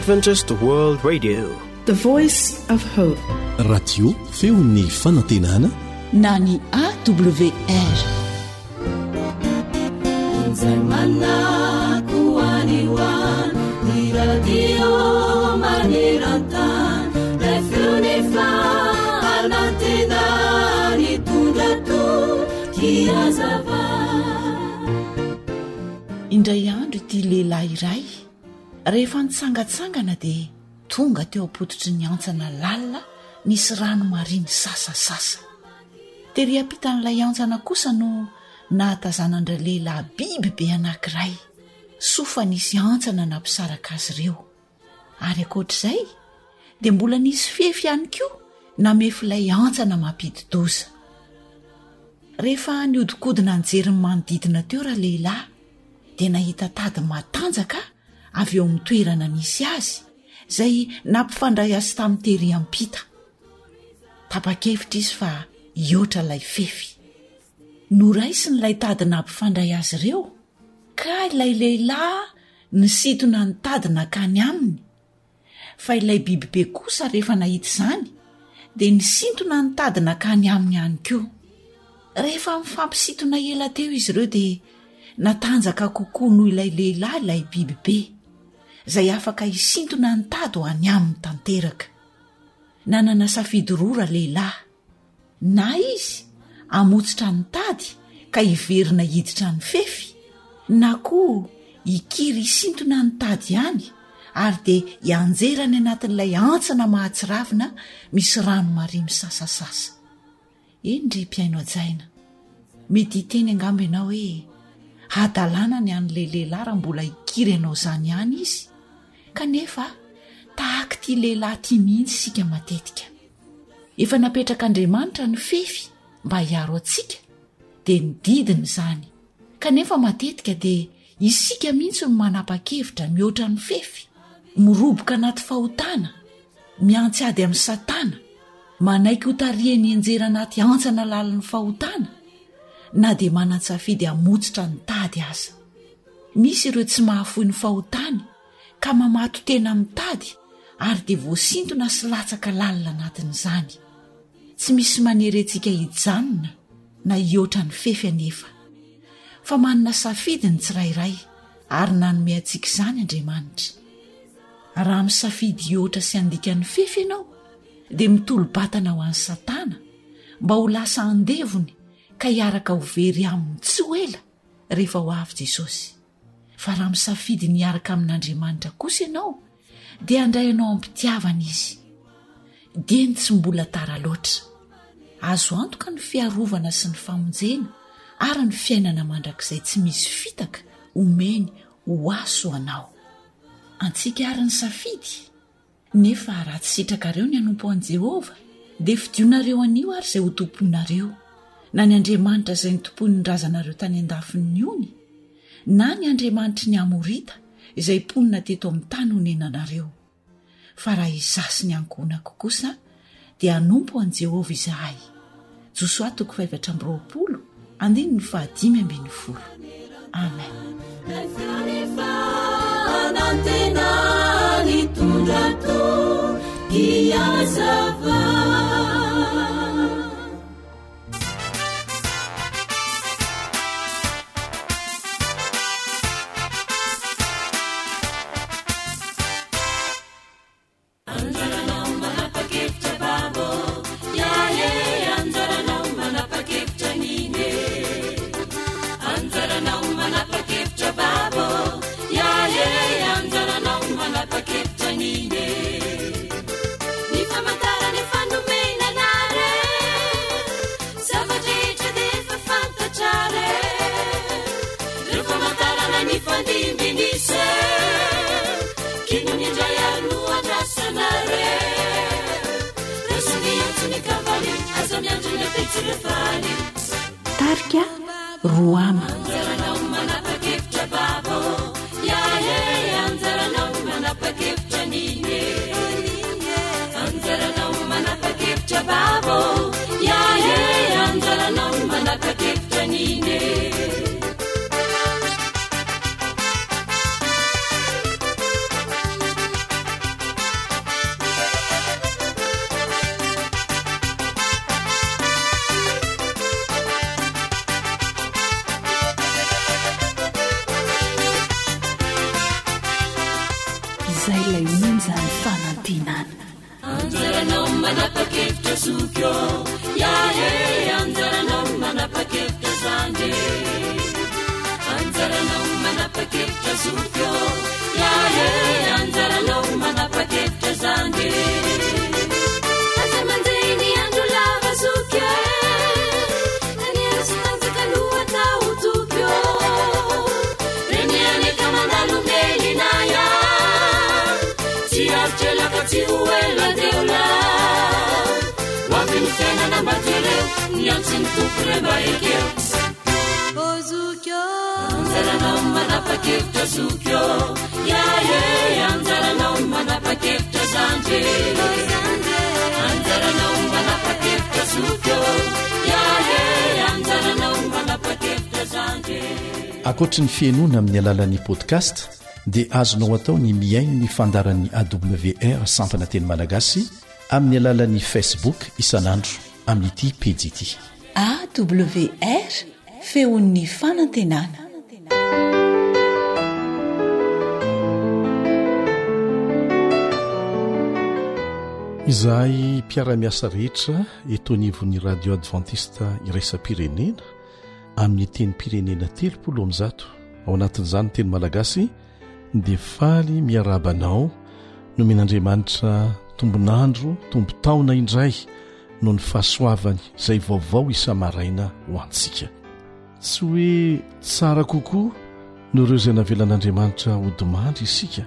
Adventist World Radio. The Voice of Hope. Radio feon'ny fanantenana na ny AWR. Izay manako any ho any, ny radio maneran-tany, ilay feon'ny fanantenana nitondra toky hazava. Indray andro ity lehilahy iray, rehefa nitsangantsangana dia tonga teo am-pototry ny hantsana lalina nisy rano maria nisasasasa. Tery ampitan'ilay hantsana kosa no nahatazanan'dRalehilahy biby be anankiray, soa fa nisy hantsana nampisaraka azy ireo. Ary ankoatr'izay dia mbola nisy fefy ihany koa namefy ilay hantsana mampidi-doza. Rehefa nihodinkodina nijery ny manodidina teo ralehilahy dia nahita tady matanjaka avy eo amin'ny toerana nisy azy izay nampifandray azy tamin'ny tery ampita. Tapa-kevitra izy fa hihoatra ilay fefy. Noraisiny ilay tady nampifandray azy ireo ka ilay lehilahy nisintona ny tady nankany aminy fa ilay biby be kosa rehefa nahita izany dia nisintona ny tady nankany aminy ihany koa. Rehefa mifampisintona ela teo izy ireo dia natanjaka kokoa noho ilay lehilahy ilay biby be, izay afaka hisintona ny tady ho any aminy tanteraka. Nanana safidy roa ralehilahy. Na izy hamotsitra ny tady ka hiverina hiditra ny fefy, na koa hikiry hisintona ny tady ihany ary dia hianjera any anatin'ilay hantsana mahatsiravina misy rano maria misasasasa. Eny ry mpihaino hajaina, mety hiteny angamba ianao hoe hadalana ny an'ilay lehilahy raha mbola hikiry hanao izany ihany izy, kanefa tahaka ity lehilahy ity mihitsy isika matetika. Efa napetrak'Andriamanitra ny fefy mba hiaro antsika, dia ny didiny izany. Kanefa matetika dia isika mihitsy no manapa-kevitra mihoatra ny fefy, miroboka anaty fahotana, miantsy ady amin'i Satana, manaiky hotarihan'ny hianjera anaty hantsana lalin'ny fahotana, na dia manan-tsafidy hamotsitra ny tady aza. Misy ireo tsy mahafoy ny fahotany ka mamato-tena amin'ny tady ary dia voasintona sy latsaka lalina anatin'izany. Tsy misy manery antsika hijanona na hihoatra ny fefy anefa. Fa manana safidy ny tsirairay ary nanome antsika izany Andriamanitra. Raha misafidy hihoatra sy handika ny fefy ianao dia mitolo-batana ho an'i Satana mba ho lasa andevony ka hiaraka ho very aminy tsy ho ela rehefa ho avy Jesosy. Fa raha misafidy ny hiaraka amin'Andriamanitra kosa ianao dia handray anao am-pitiavana Izy. Dieny tsy mbola tara loatra. Azo antoka ny fiarovana sy ny famonjena ary ny fiainana mandrakizay tsy misy fitaka omeny ho ahy sy ho anao. Antsika àry ny safidy. Nefa raha tsy sitrakareo ny hanompo an'i Jehovah, dia fidionareo anio àry izay hotompoinareo, na ny andriamanitra izay notompoin'ny razanareo tany an-dafin'ny ony, na ny andriamanitry ny Amorita izay mponina teto amin'ny tany onenanareo. Fa raha izaho sy ny ankohonako kosa, dia hanompo an'i Jehovah izahay. Josoa toko faha-24, andininy faha-15. Amen. Anjaranao manapa-kevitra babo ya e anjaranao manapa-kevitra niny e anjaranao manapa-kevitra babo ya e anjaranao manapa-kevitra niny e ny famantarana efa nomena anare zava-drehetra dia efa fantatrare ireo famantarana nifandimby niseho K'inona indray ary no andrasanareo? Raiso ny antso ny kavaly, aza miandry ny ampitso ireo faly. Tarika Roama. Anjaranao manapa-kevitra babo, ya e, anjaranao manapa-kevitra nini e. Anjaranao manapa-kevitra babo, ya e, anjaranao manapa-kevitra nini e. Izay ilay onjan'ny fanantenana. Anjaranao manapa-kevitra zoky ô, ya he, anjaranao manapa-kevitra zandry e. Anjaranao manapa-kevitra zoky ô, ya he, anjaranao manapa-kevitra zandry e. Aza manjehy ny andro lava zoky e, ka ny hery sy tanjaka no atao toky ô. Reny aneka mandalo melinaya, tsy aritra ela ka tsy ho ela teo lahy. Ho avy ny fiainana mba jereo, ny antson'ny Tompo re mba ekeo. Ô zoky ô, anjaranao manapa-kevitra zoky ô, ya e, anjaranao manapa-kevitra zandry e. Anjaranao manapa-kevitra zoky ô, ya e, anjaranao manapa-kevitra zandry e. Ankoatry ny fihainoana amin'ny alalan'ny podcast dia azonao atao ny mihaino ny fandaharan'ny AWR sampana teny malagasy amin'ny alalan'ny Facebook isan'andro amin'ity pejy ity. AWR, feon'ny fanantenana. Izahay mpiara-miasa rehetra eto anivon'ny Radio Adventiste Iraisam-pirenena amin'ny tenim-pirenena 130, ao anatin'izany ny teny malagasy, dia faly miarahaba anao nomen'Andriamanitra tombon'andro, tombon-taona indray noho ny fahasoavany izay vaovao isa-maraina ho antsika. Tsy hoe tsara kokoa noho ireo izay navelan'Andriamanitra hodimandry isika,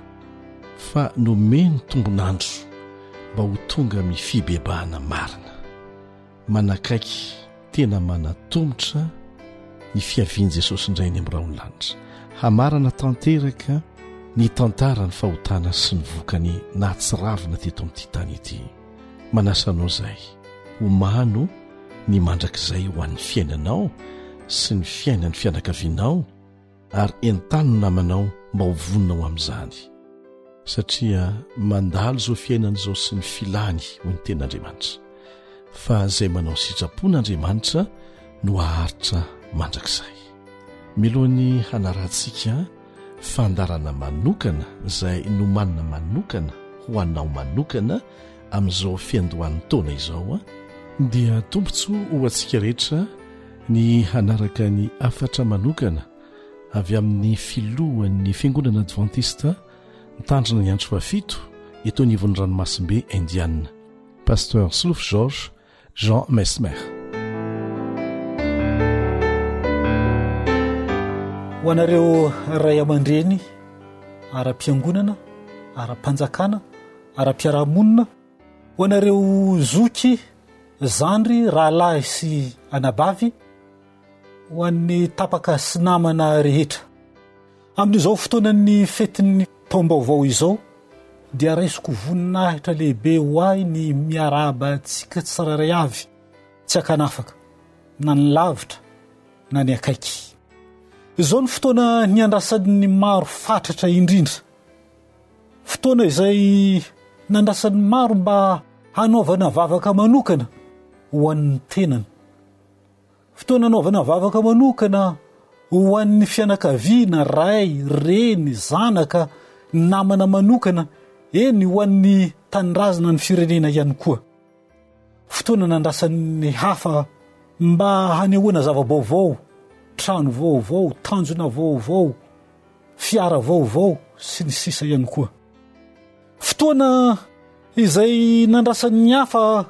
fa nomeny tombon'andro mba ho tonga amin'ny fibebahana marina. Manakaiky tena manatomotra ny fiavian'i Jesosy indray any amin'ny rahon'ny lanitra. Hamarana tanteraka ny tantaran'ny fahotana sy ny vokany nahatsiravina teto amin'ity tany ity. Manasa anao izahay, omano ny mandrakizay ho an'ny fiainanao sy ny fiainan'ny fianakavianao, ary entano ny namanao mba ho vonona ho amin'izany satria mandalo izao fiainana izao sy ny filany hoy ny tenin'Andriamanitra fa izay manao sitrapon'Andriamanitra no haharitra mandrakizay. Milohan'ny hanarahantsika fandarana manokana izay nomanina manokana ho anao manokana amin'izao fiandohan'ny taona izao dia tombontsoa ho antsika rehetra ny hanaraka ny hafatra manokana avy amin'ny filohan'ny Fiangonana Advantista mitandrina ny andro fahafito eto anivon'ny ranomasimbe Indiana, Pasteur Solofo Georges Jean Mesmer. Ho anareo ray aman-dreny ara-piangonana, ara-panjakana, ara-piarahamonina, Ho anareo zoky, zandry, rahalahy sy anabavy, ho an'ny tapaka sy namana rehetra. Amin'izao fotoanan'ny fetin'ny taom-baovao izao dia raisiko voninahitra lehibe ho ahy ny miarahaba antsika tsirairay avy tsy ankanafaka, na ny lavitra na ny akaiky. Izao ny fotoana niandrasan'ny maro fatratra indrindra. Fotoana izay nandrasan'ny maro mba hanaovana vavaka manokana ho an'ny tenany. Fotoana hanaovana vavaka manokana ho an'ny fianakaviana, ray, reny, zanaka, namana manokana, eny ho an'ny tanindrazana ny firenena ihany koa. Fotoana nandrasan'ny hafa mba hanehoana zava-baovao, trano vaovao, tanjona vaovao, fiara vaovao sy ny sisa ihany koa. Fotoana izay nandrasan'ny hafa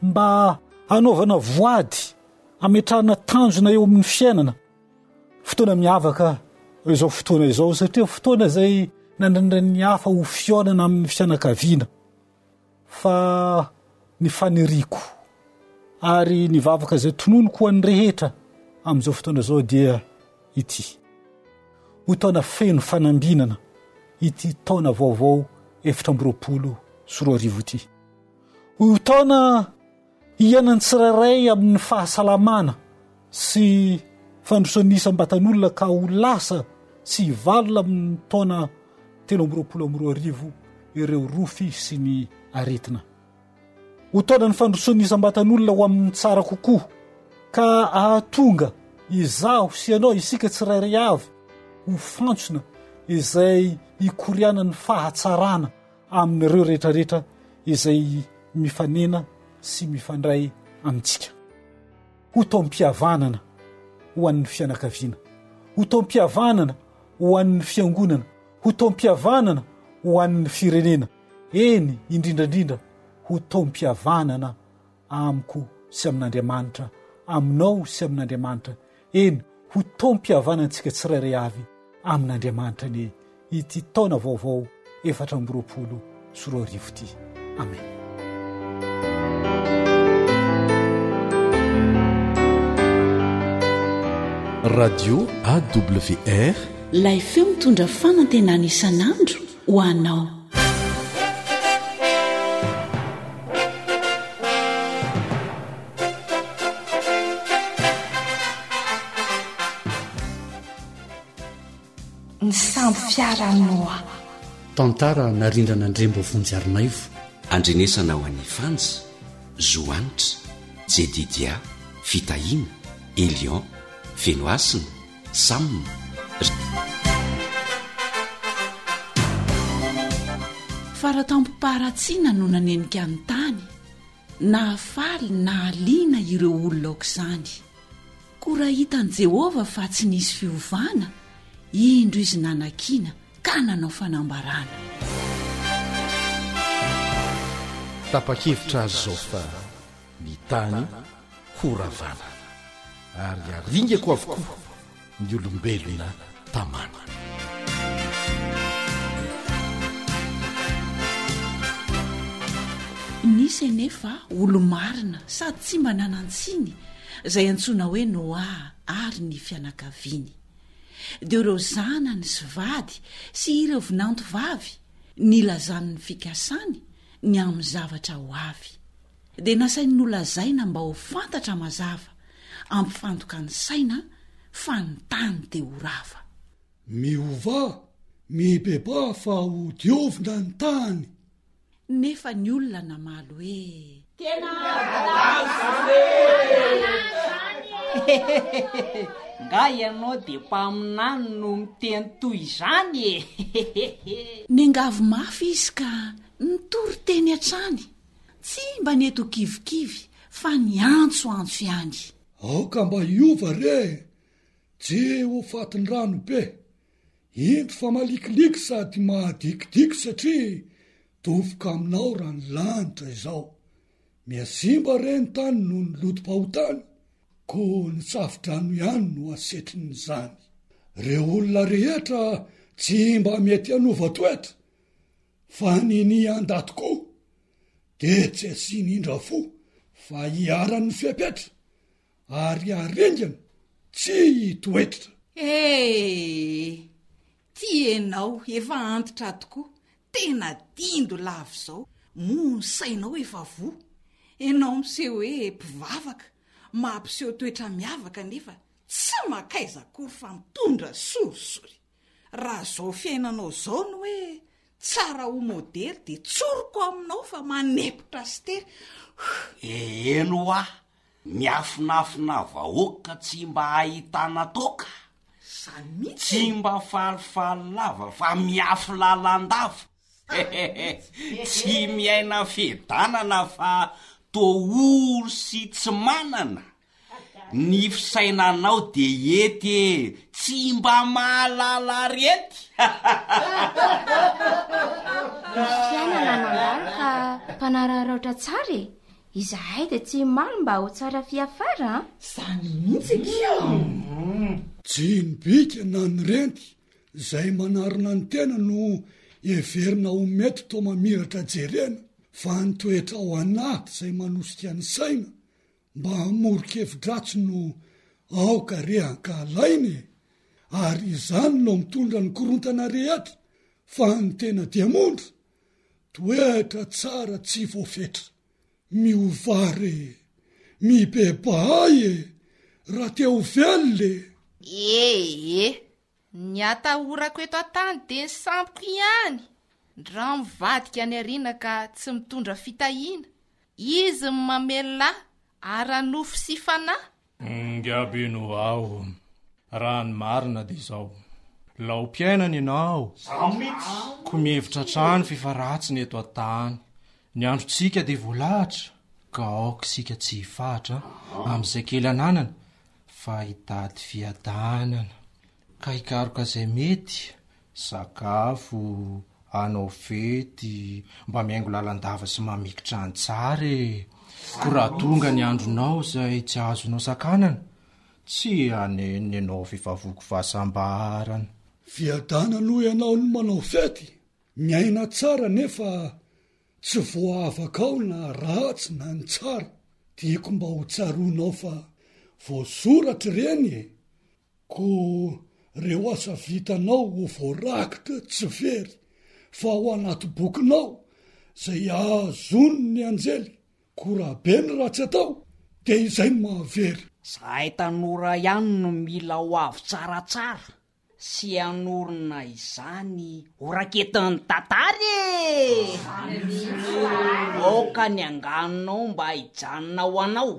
mba hanaovana voady hametrahana tanjona eo amin'ny fiainana. Fotoana miavaka izao fotoana izao satria fotoana izay nandrandran'ny hafa ho fihaonana amin'ny fianakaviana. Fa ny faniriako ary ny vavaka izay tononiko ho an'ny rehetra amin'izao fotoana izao dia ity. Ho taona feno fanambinana ity taona vaovao 2024 ity. Ho taona Hiainan'ny tsirairay amin'ny fahasalamana sy fandrosoan'ny isam-batan'olona ka ho lasa sy hivalona amin'ny taona 2023 ireo rofy sy ny aretina. Ho taonan'ny fandrosoan'ny isam-batan'olona ho amin'ny tsara kokoa ka ahatonga izaho sy ianao, isika tsirairay avy ho fantsona izay. hikorianan'ny fahatsarana amin'ireo rehetrarehetra izay mifanena sy mifandray amintsika. Ho taom-pihavanana ho an'ny fianakaviana, ho taom-pihavanana ho an'ny fiangonana, ho taom-pihavanana ho an'ny firenena, eny indrindra indrindra ho taom-pihavanana amiko sy amin'Andriamanitra, aminao sy amin'Andriamanitra, eny ho taom-pihavanantsika tsirairay avy amin'Andriamanitra anie ity taona vaovao 2024 ity. Amen. Radio AWR. Ilay feo mitondra fanantenana isan'andro ho anao. Ny sambo fiaran'i Noa. Tantara narindran'Andriamboavonjy Harinaivo. Andrenesana ho an'i Fanja, Zo Hanitra, Jedidia, Fitahiana, Elion, Fenohasina, Sam, Faratampom-paharatsiana no nanenika ny tany, nahafaly nahaliana ireo olona aok'izany. Koa raha hitan'i Jehovah fa tsy nisy fiovana, indro izy nanakiana ka nanao fanambarana. Tapa-kevitra azy izao fa ny tany horavana, ary haringako avokoa ny olombelona tamana. Nisy anefa olo-marina sady tsy mba nanan-tsiny, izay antsoina hoe Noa ary ny fianakaviany. Dia ireo zanany sy vady sy ireo vinanto vavy nilazany ny fikasany ny amin'ny zavatra ho avy. Dia nasainy nolazaina mba ho fantatra mazava, hampifantoka ny saina fa ny tany dia ho rava. Miovà, mibebaha fa ho diovina ny tany. Nefa ny olona namaly hoe. Tena adala izany e! Nga ianao dia mpaminany no miteny toy izany e! Niangavy mafy izy ka nitory teny hatrany. Tsy mba nety ho kivikivy fa niantsoantso ihany. Aoka mba hiova re e! Tsy ho fatin-drano be. Indro fa malikiliky sady mahadikidiky satria tofoka aminao raha ny lanitra izao. Mihasimba re ny tany noho ny lotom-pahotany, koa ny safo-drano ihany no asetrin'izany. Reo olona rehetra tsy mba mety hanova toetra, Fa ninia handà tokoa, dia tsy asiany indra fo fa iharan'ny fepetra ary haringana tsy hitoetra. Ee, ty enao efa antitra tokoa, tena dindo lava izao, moa ny sainao efa voa. Enao miseho hoe mpivavaka, mampiseho toetra miavaka nefa tsy makaiza akory fa mitondra sorisory. Raha zao fiainanao zao no hoe tsara ho modely de tsoriko aminao fa manepotra sy tery huh. Eny hoa, miafinafina vahoaka tsy mba ahitana toaka, Zany mihitsy tsy e. mba falifaly lava fa miafy lalandava, tsy miaina fiadanana fa toa ory sy tsy manana, Ny fisainanao de ety e! Tsy mba mahalala arety! Ny fiainana mandalo ka mpanararaotra tsara e! Izahay dia tsy himaly mba ho tsara fiafara an! Zany mihitsy akia a! Tsy ny bika na ny renty izay manarona ny tena no heverina ho mety toa mamiratra jerena fa ny toetra ao anaty izay manosika ny saina Mba hamoron-kevi-dratsy no aoka re ankahalaina e! Ary izany no mitondra ny korontana rehetra fa ny tena diamondra, toetra tsara tsy voafetra. Miovà re! Mibebaha e! Raha te ho velona e! Ee! Ny atahorako eto an-tany dia ny sampiko ihany, ndrao mivadika any aoriana ka tsy mitondra fitahiana, izy no mamelona ahy ara-nofo sy fanahy. Ngabino aho, raha ny marina dia izao. Laom-piainana ianao. Izaho mihitsy. Koa mihevitra hatrany f'efa ratsy ny eto an-tany. Ny androntsika dia voalahatra, ka aoka isika tsy hifahatra amin'izay kely ananana fa hitady fiadanana. Ka hikaroka izay mety, sakafo, hanao fety, mba mihaingo lalandava sy mamikitra ny tsara e! Koa raha tonga ny andronao izay tsy azonao sakanana, tsy hanenina ianao f'efa voky fahasambarana. Fiadanana hoy ianao ny manao fety, miaina tsara nefa tsy voaavakao na ratsy na ny tsara. Tiako mba ho tsaroanao fa voasoratra ireny e! Koa reo asa vitanao ho voarakitra tsy very fa ao anaty bokinao zay ahazoany ny anjely, koa raha be ny ratsy atao dia izay no mahavery. Zahay tanora ihany no mila ho avy tsaratsara sy hanorina izany ho raketin'ny tantara e! Aoka ny anganonao mba hijanona ho anao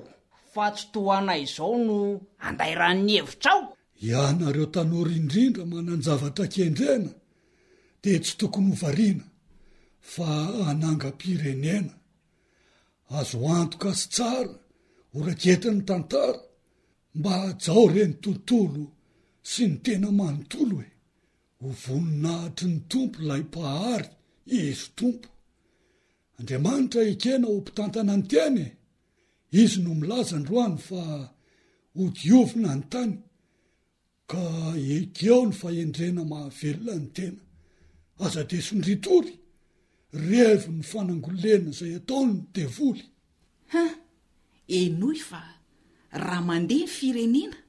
Fa tsy toa anay izao no andairan'ny hevitrao? Ianareo tanora indrindra manan-javatra kendrena dia tsy tokony ho variana fa hanangam-pirenena. Azo antoka sy tsara ho raketin'ny tantara mba hajao re ny tontolo sy ny tena manontolo e! Ho voninahitry ny Tompo ilay Mpahary, Izy Tompo. Andriamanitra ekena ho mpitantana ny tena e! Izy no milaza androany fa ho diovina ny tany ka ekeo ny fahendrena mahavelona ny tena. Aza dia sondritory, revo ny fanangolena izay ataon'ny devoly. Huh! Henoy fa raha mandeha ny firenena,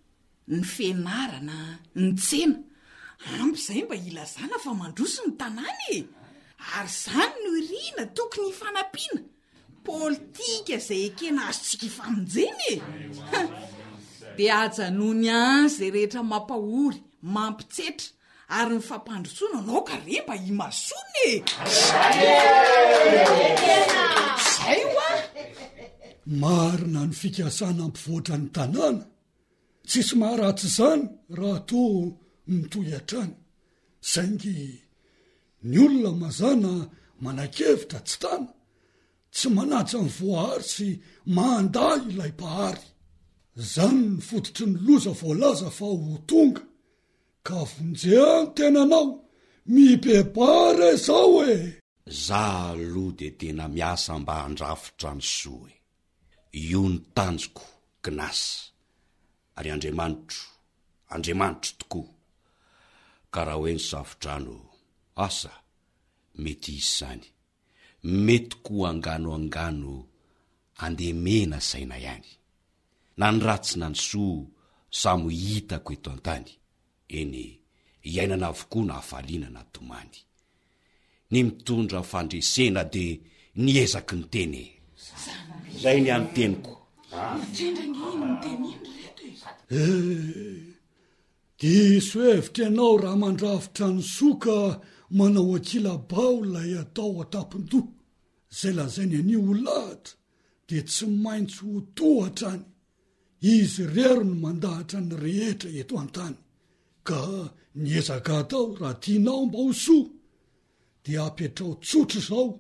ny fianarana, ny tsena, ampy izay mba hilazana fa mandroso ny tanàna e! Ary izany no irina tokony hifanampiana Politika izay ekena azontsika ifamonjena e! Huh! Dia ajanony any izay rehetra mampahory, mampitsetra, ary ny fampandrosoana no aoka re mba himasoana e! Zay hoa! Marina ny fikasana hampivoatra ny tanàna, tsisy maharatsy izany raha toa mitohy hatrany, saingy Ny olona mazàna manan-kevitra tsy tana, tsy manaja ny voahary sy mandà ilay Mpahary. Izany ny fototry ny loza voalaza fa ho tonga, ka vonjeo ny tenanao, mibebaha re zao e! Za aloha dia tena miasa mba handrafitra ny soa e! Io ny tanjoko, Gnas, ary Andriamanitro, Andriamanitro tokoa. Ka raha hoe ny safo-drano, asa, mety hisy izany. Mety koa angano angano andemena saina ihany. Na ny ratsy na ny soa samy ho hitako eto an-tany. Eny, iainana avokoa na hafaliana na tomany. Ny mitondra fandresena dia ny ezaky ny teny e! Zay ny an'ny teniko. Indrindra ange iny miteny iny ry reto e! Eh! Diso hevitra ianao raha mandrafitra ny soa ka manao ankilabao ilay atao an-tampon-doha. Izay lazainy anio ho lahatra dia tsy maintsy ho to hatrany. Izy irery no mandahatra ny rehetra eto an-tany, ka ny ezaka atao raha tianao mba ho soa dia apetrao tsotra izao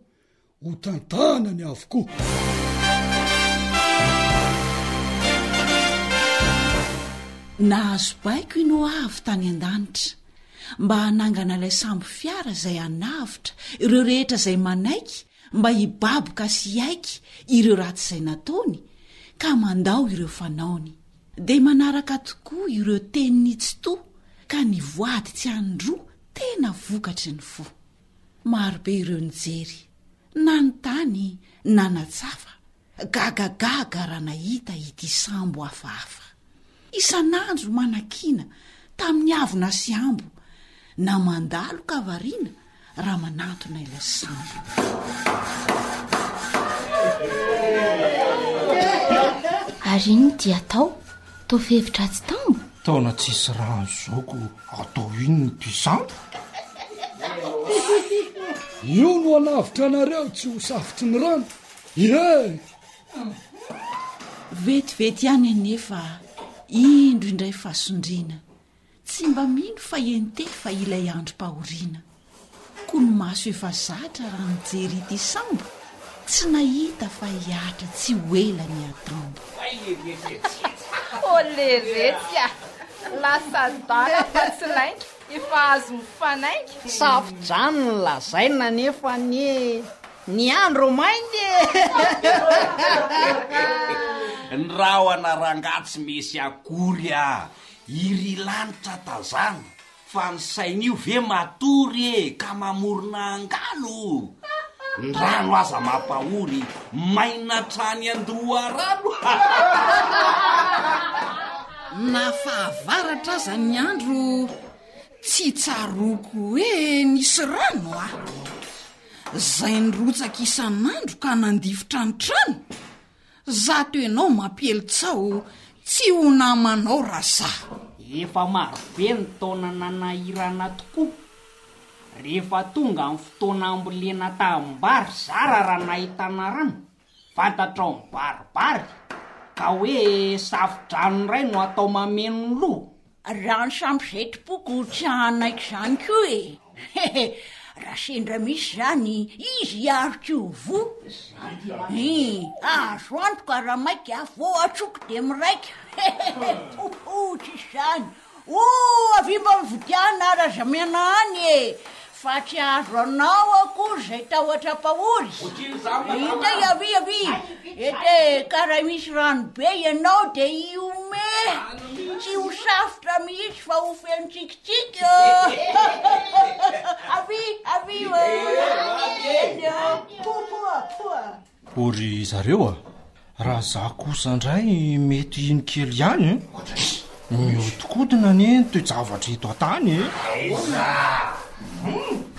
ho tantanany avokoa. Nahazo baiko i Noa avy tany an-danitra mba hanangana ilay sambo fiara izay hanavotra ireo rehetra izay manaiky mba hibaboka sy hiaiky ireo ratsy izay nataony ka mandao ireo fanaony. Dia manaraka tokoa ireo tenin'i Tsitoha ka nivoady tsy hanindroa tena vokatry ny fo. Marobe ireo nijery, nanontany, nanatsafa, Gagagaga raha nahita ity sambo hafahafa. Isan'andro manakiana tamin'ny avona sy ambo, na mandalo ka variana raha manantona ilay sambo. Ary inona ity atao? Toa fihevitra tsy tambo? Taona tsisy rano izao ko atao inona ity sambo? Io no hanavotra anareo tsy ho safotry ny rano. Ie! Vetivety ihany anefa indro indray fasondriana. Tsy. Tsy mba mino fa hiantefa ilay androm-pahoriana. Koa ny maso efa zatra raha nijery ity sambo, tsy nahita fa hihatra tsy ho ela ny atambo. Ô leretsy a! Lasa adala fa tsy lainga, efa azo mifanainga. Safodrano no lazaina nefa anie ny andro mainty e! Ny rahona rangahy tsy misy akory a! Iry lanitra tazano fa ny sain'io ve matory e ka mamorona angano? Ny rano aza mampahory maina hatrany an-doharano. Na fahavaratra aza ny andro tsy tsaroako hoe nisy rano a! Zay nirotsaka isan'andro ka nandifotra ny trano. Zato enao mampiely tsaho tsy ho namanao raha za. Efa marobe ny taona nanahirana tokoa. Rehefa tonga ny fotoana hambolena tanimbary zara raha nahitana rano, fantatrao mibaribary ka hoe safo-drano indray no atao mameno ny loha. Raha ny samy izay tompoko tsy hanaiky izany koa e! Hehe, raha sendra misy izany, izy hiaro tsy ho voa. Hi, azo antoka raha maika, voatsoko dia miraika. Hehehe, hoho, tsisy izany. Oh, avia mba mividiana ary aza mihanahana e! Fa tsy azo anao akory izay tahotra ampahory. Ity, avia, avia. Ete, ka raha misy rano be ianao dia hihomehy. Tsy ho safotra mihitsy fa ho feno tsikitsiky ô! Avia, avia ô! Eny ô! Poa, poa, poa. Ô ry zareo a! Raha za kosa ndray mety hino kely ihany e! Mihodinkodina anie ny toe-javatra eto an-tany e!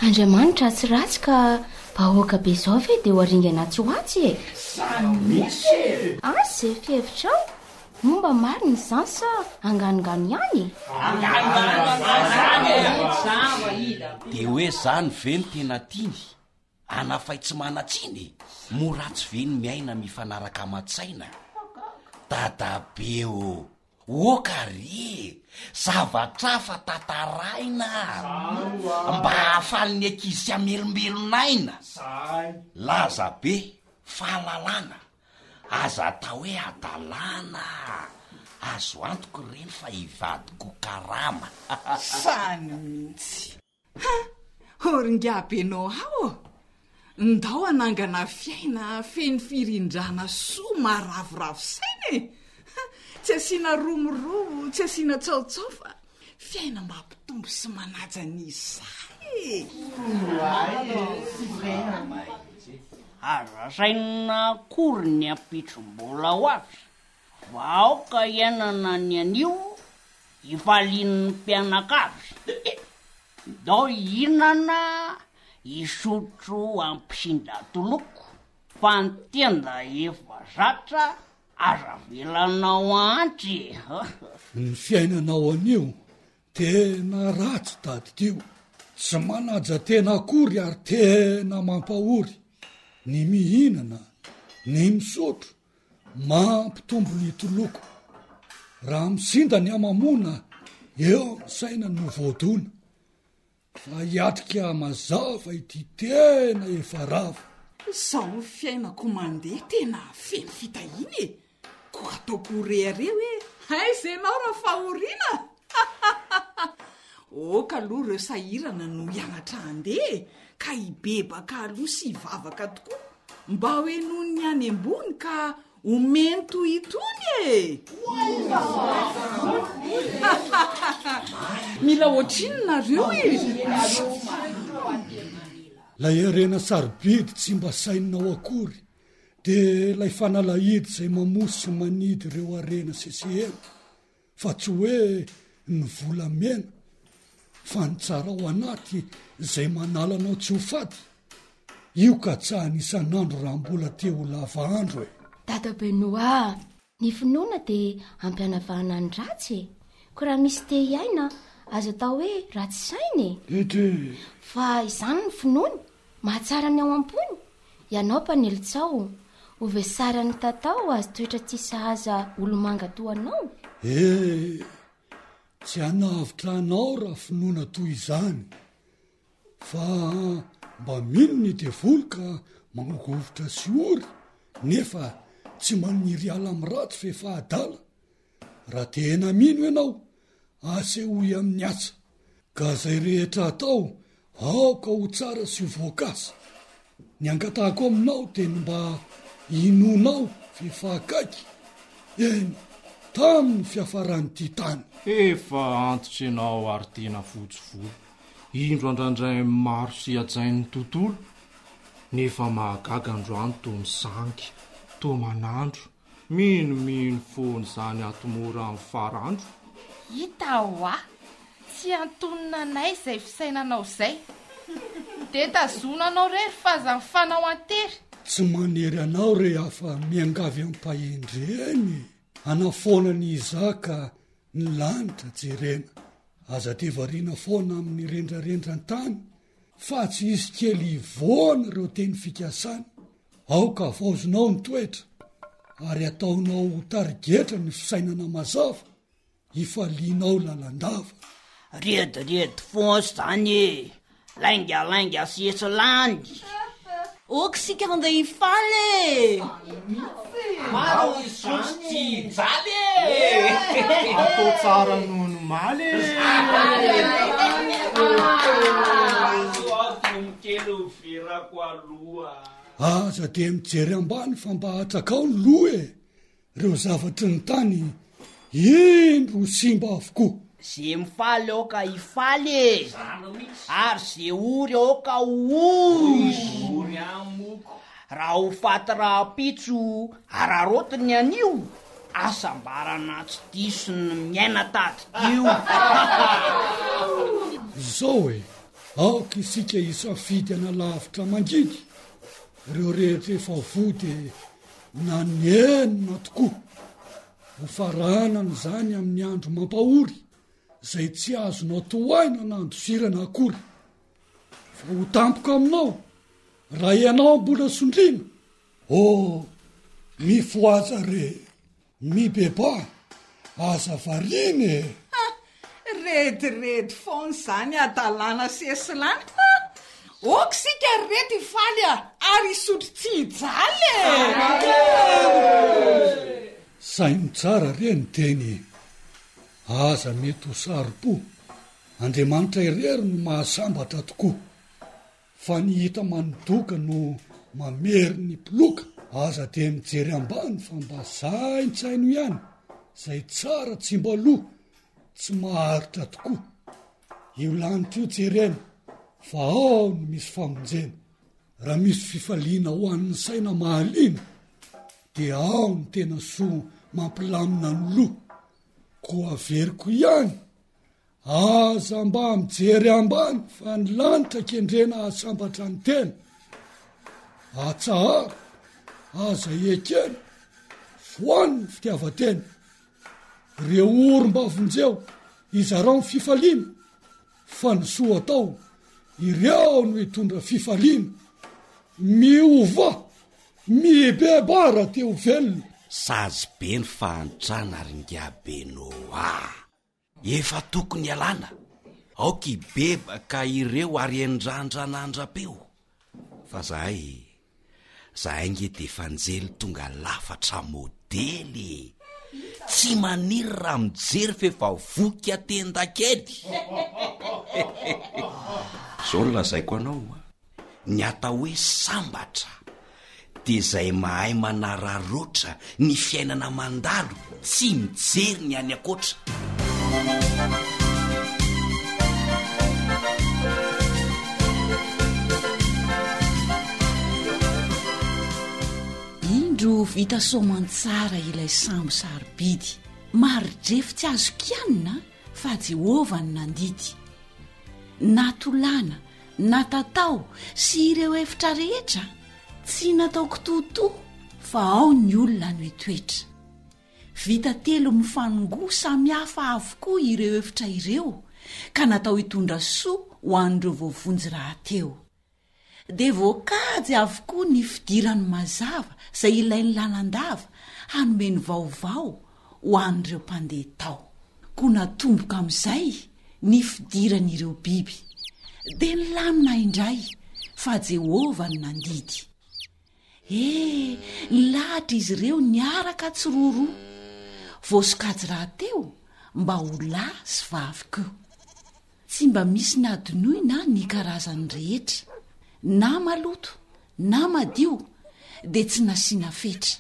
Andriamanitra tsy ratsy ka vahoaka be zao ve de ho aringana atsy ho atsy e! Zany mihitsy e! Asa e, fihevitrao? Moa mba marina izany sa anganongano ihany e? Dia hoe zany ve no tena tiany? Anafay tsy manan-tsiny e! Moa ratsy ve ny miaina mifanaraka aman-tsaina? Dadabe ô! Oka re e! Zavatra hafa tantaraina mba hahafaly ny ankizy sy hamelombelon'aina! Laza be, fahalalana, aza atao hoe hadalana! Azo antoka ireny fa hivadika ho karama! Zany mihitsy! Ha! Ô ry ingahy Benoît ô! Ndao hanangana fiaina feno firindrana soa maharavoravo saina e! Ha! Tsy asiana romoromo, tsy asiana tsaotsao fa fiaina mampitombo sy manaja ny izaho e! Aza sainina akory ny ampitso mbola ho avy, fa aoka hiainana ny anio Hifalian'ny mpianakavy. Ndao hihinana, hisotro hampisinda toloko, fa ny tenda efa zatra, aza avelanao hahantra e! Ny fiainanao anio tena ratsy tadidio, tsy manaja tena akory ary tena mampahory, ny mihinana, ny misotro, Mampitombo ny toloko. Raha misinda ny hamamoana, eo ny saina no voadona. Fa hiatrika mazava ity tena efa rava. Izao ny fiainako mandeha tena feno fitahiana e! Koa ataoko ho rehareha hoe aiza ianao raha fahoriana? Aoka aloha ireo sahirana no hianatra handeha e! Ka hibebaka aloha sy hivavaka tokoa mba ho henoin'ny any ambony ka omeny toy itony e! Mila ohatrinona nareo e? Ilay harena sarobidy tsy mba saininao akory dia ilay fanalahidy izay mamoa sy manidy ireo harena sesehena. fa tsy hoe ny volamena fa ny tsara ao anaty izay manala anao tsy ho faty, io katsahiny isan'andro raha mbola te ho lava andro e! Dada Benoît, ny finoana dia ampianavahana ny ratsy e! Koa raha misy te hiaina, aza atao hoe ratsy saina e! Ety! Fa izany ny finoany, mahatsara ny ao am-pony, Ianao mpanely tsaho, ho vesaran'ny tatao azy toetra tsy sahaza olomanga toa anao? Eh! Tsy hanavotra anao raha finoana toy izany. Fa mba mino ny devoly ka mangogovitra sy ory nefa tsy maniry hiala amin'ny ratsy f'efa adala. Raha tena mino ianao, asehoy amin'ny asa. Ka izay rehetra atao, aoka ho tsara sy ho voakasa. Ny angatahako aminao dia ny mba hinoanao f'efa akaiky, eny, tamin'ny fiafaran'ity tany. Efa antitra ianao ary tena fotsy volo. Indro andrandrain'ny maro sy hajain'ny tontolo, nefa mahagaga androany toa misangy, toa manandro, minomino foana izany ato mora amin'ny farandro. Hita hoa, tsy antonona anay izay fisainanao izay. Dia tazonanao irery fa aza mifanao an-tery. Tsy manery anao re aho fa miangavy am-pahendrena e! Hanafoana ny hizaka ny lanitra jerena. Aza dia variana foana amin'ny rendrarendra an-tany fa tsy hisy kely hivoana ireo teny fikasana. Aoka havaozinao ny toetra ary ataonao ho tarigetra ny fisainana mazava hifalianao lalandava. Rediredy foana izany e! Laingalainga sy esilany. Ok isika handeha hifaly e! Maro hisotro tsy hijaly e! Atao tsara noho ny omaly e! Aza dia mijery ambany fa mba atrakao ny loha e! Reo zavatry ny tany indro ho simba avokoa. Ze mifaly aoka hifaly e! Ary ze ory aoka ho ory! Raha ho faty rahampitso araraoty ny anio, hasambarana tsy diso ny miaina tadidio! Izao e, aoka isika hisafidy hanalavitra mangidy ireo rehetra efa voa dia Nanenina tokoa. Ho faranana izany amin'ny andro mampahory izay tsy azonao tohaina na andosirana akory. Fa ho tampoka aminao raha ianao mbola sondriana. Oh, mifohaza re! Mibebaha, aza variana e! Ha! Rediredy foana izany hadalana sy esilana ha! Ok isika ry reto hifaly a! Ary hisotro tsy hijaly e! Saino tsara re ny teny e! Aza mety ho saro-po, Andriamanitra irery no mahasambatra tokoa. Fa ny hita manodoka no mamery ny mpiloka. Aza dia mijery ambany fa mba saintsaino ihany izay tsara tsy mba lo, tsy maharitra tokoa. Io lanitra io jerena fa ao no misy famonjena. Raha misy fifaliana ho an'ny saina mahaliana dia ao ny tena soa mampilamina ny loha. Koa averiko ihany Aza mba mijery ambany fa ny lanitra kendrena hahasambatra ny tena. Atsaharo, aza ekena, foano ny fitiavan-tena. Reo ory mba vonjeo, izarao ny fifaliana, fa ny soa atao, ireo no hitondra fifaliana. Miovà, mibebaha raha te ho velona. Sazy be ny fahantrana ry ingahy Benoa. Efa tokony hialana, aoka hibebaka ireo ary hendrandra andra-peo. Fa zahay, zahay nge dia efa anjely tonga lafatra modely e! Tsy maniry raha mijery f'efa voky atenda kely! Zao no lazaiko anao a! Ny atao hoe sambatra dia izay mahay manararaotra ny fiainana mandalo tsy mijery ny any ankoatra. Indro vita soamantsara ilay sambo sarobidy, maridrefy tsy azo kianina fa Jehovah no nandidy. Na tolàna na tatao sy ireo efitra rehetra tsy natao kitoatoa fa ao ny olona no hitoetra. Vita telo mifanongoa samy hafa avokoa ireo efitra ireo ka natao hitondra soa ho an'ireo voavonjy rahateo. Dia voakajy avokoa ny fidirany mazava izay ilainy lalandava hanome ny vaovao ho an'ireo mpandeha tao. Koa natomboka amin'izay ny fidiran'ireo biby. Dia nilamina indray, fa Jehovah no nandidy. E, nilahatra izy ireo niaraka tsiroaroa. Voasokajy rahateo mba ho lahy sy vavy koa. Tsy mba misy nadinoina ny karazany rehetra, na maloto na madio dia tsy nasiana fetra.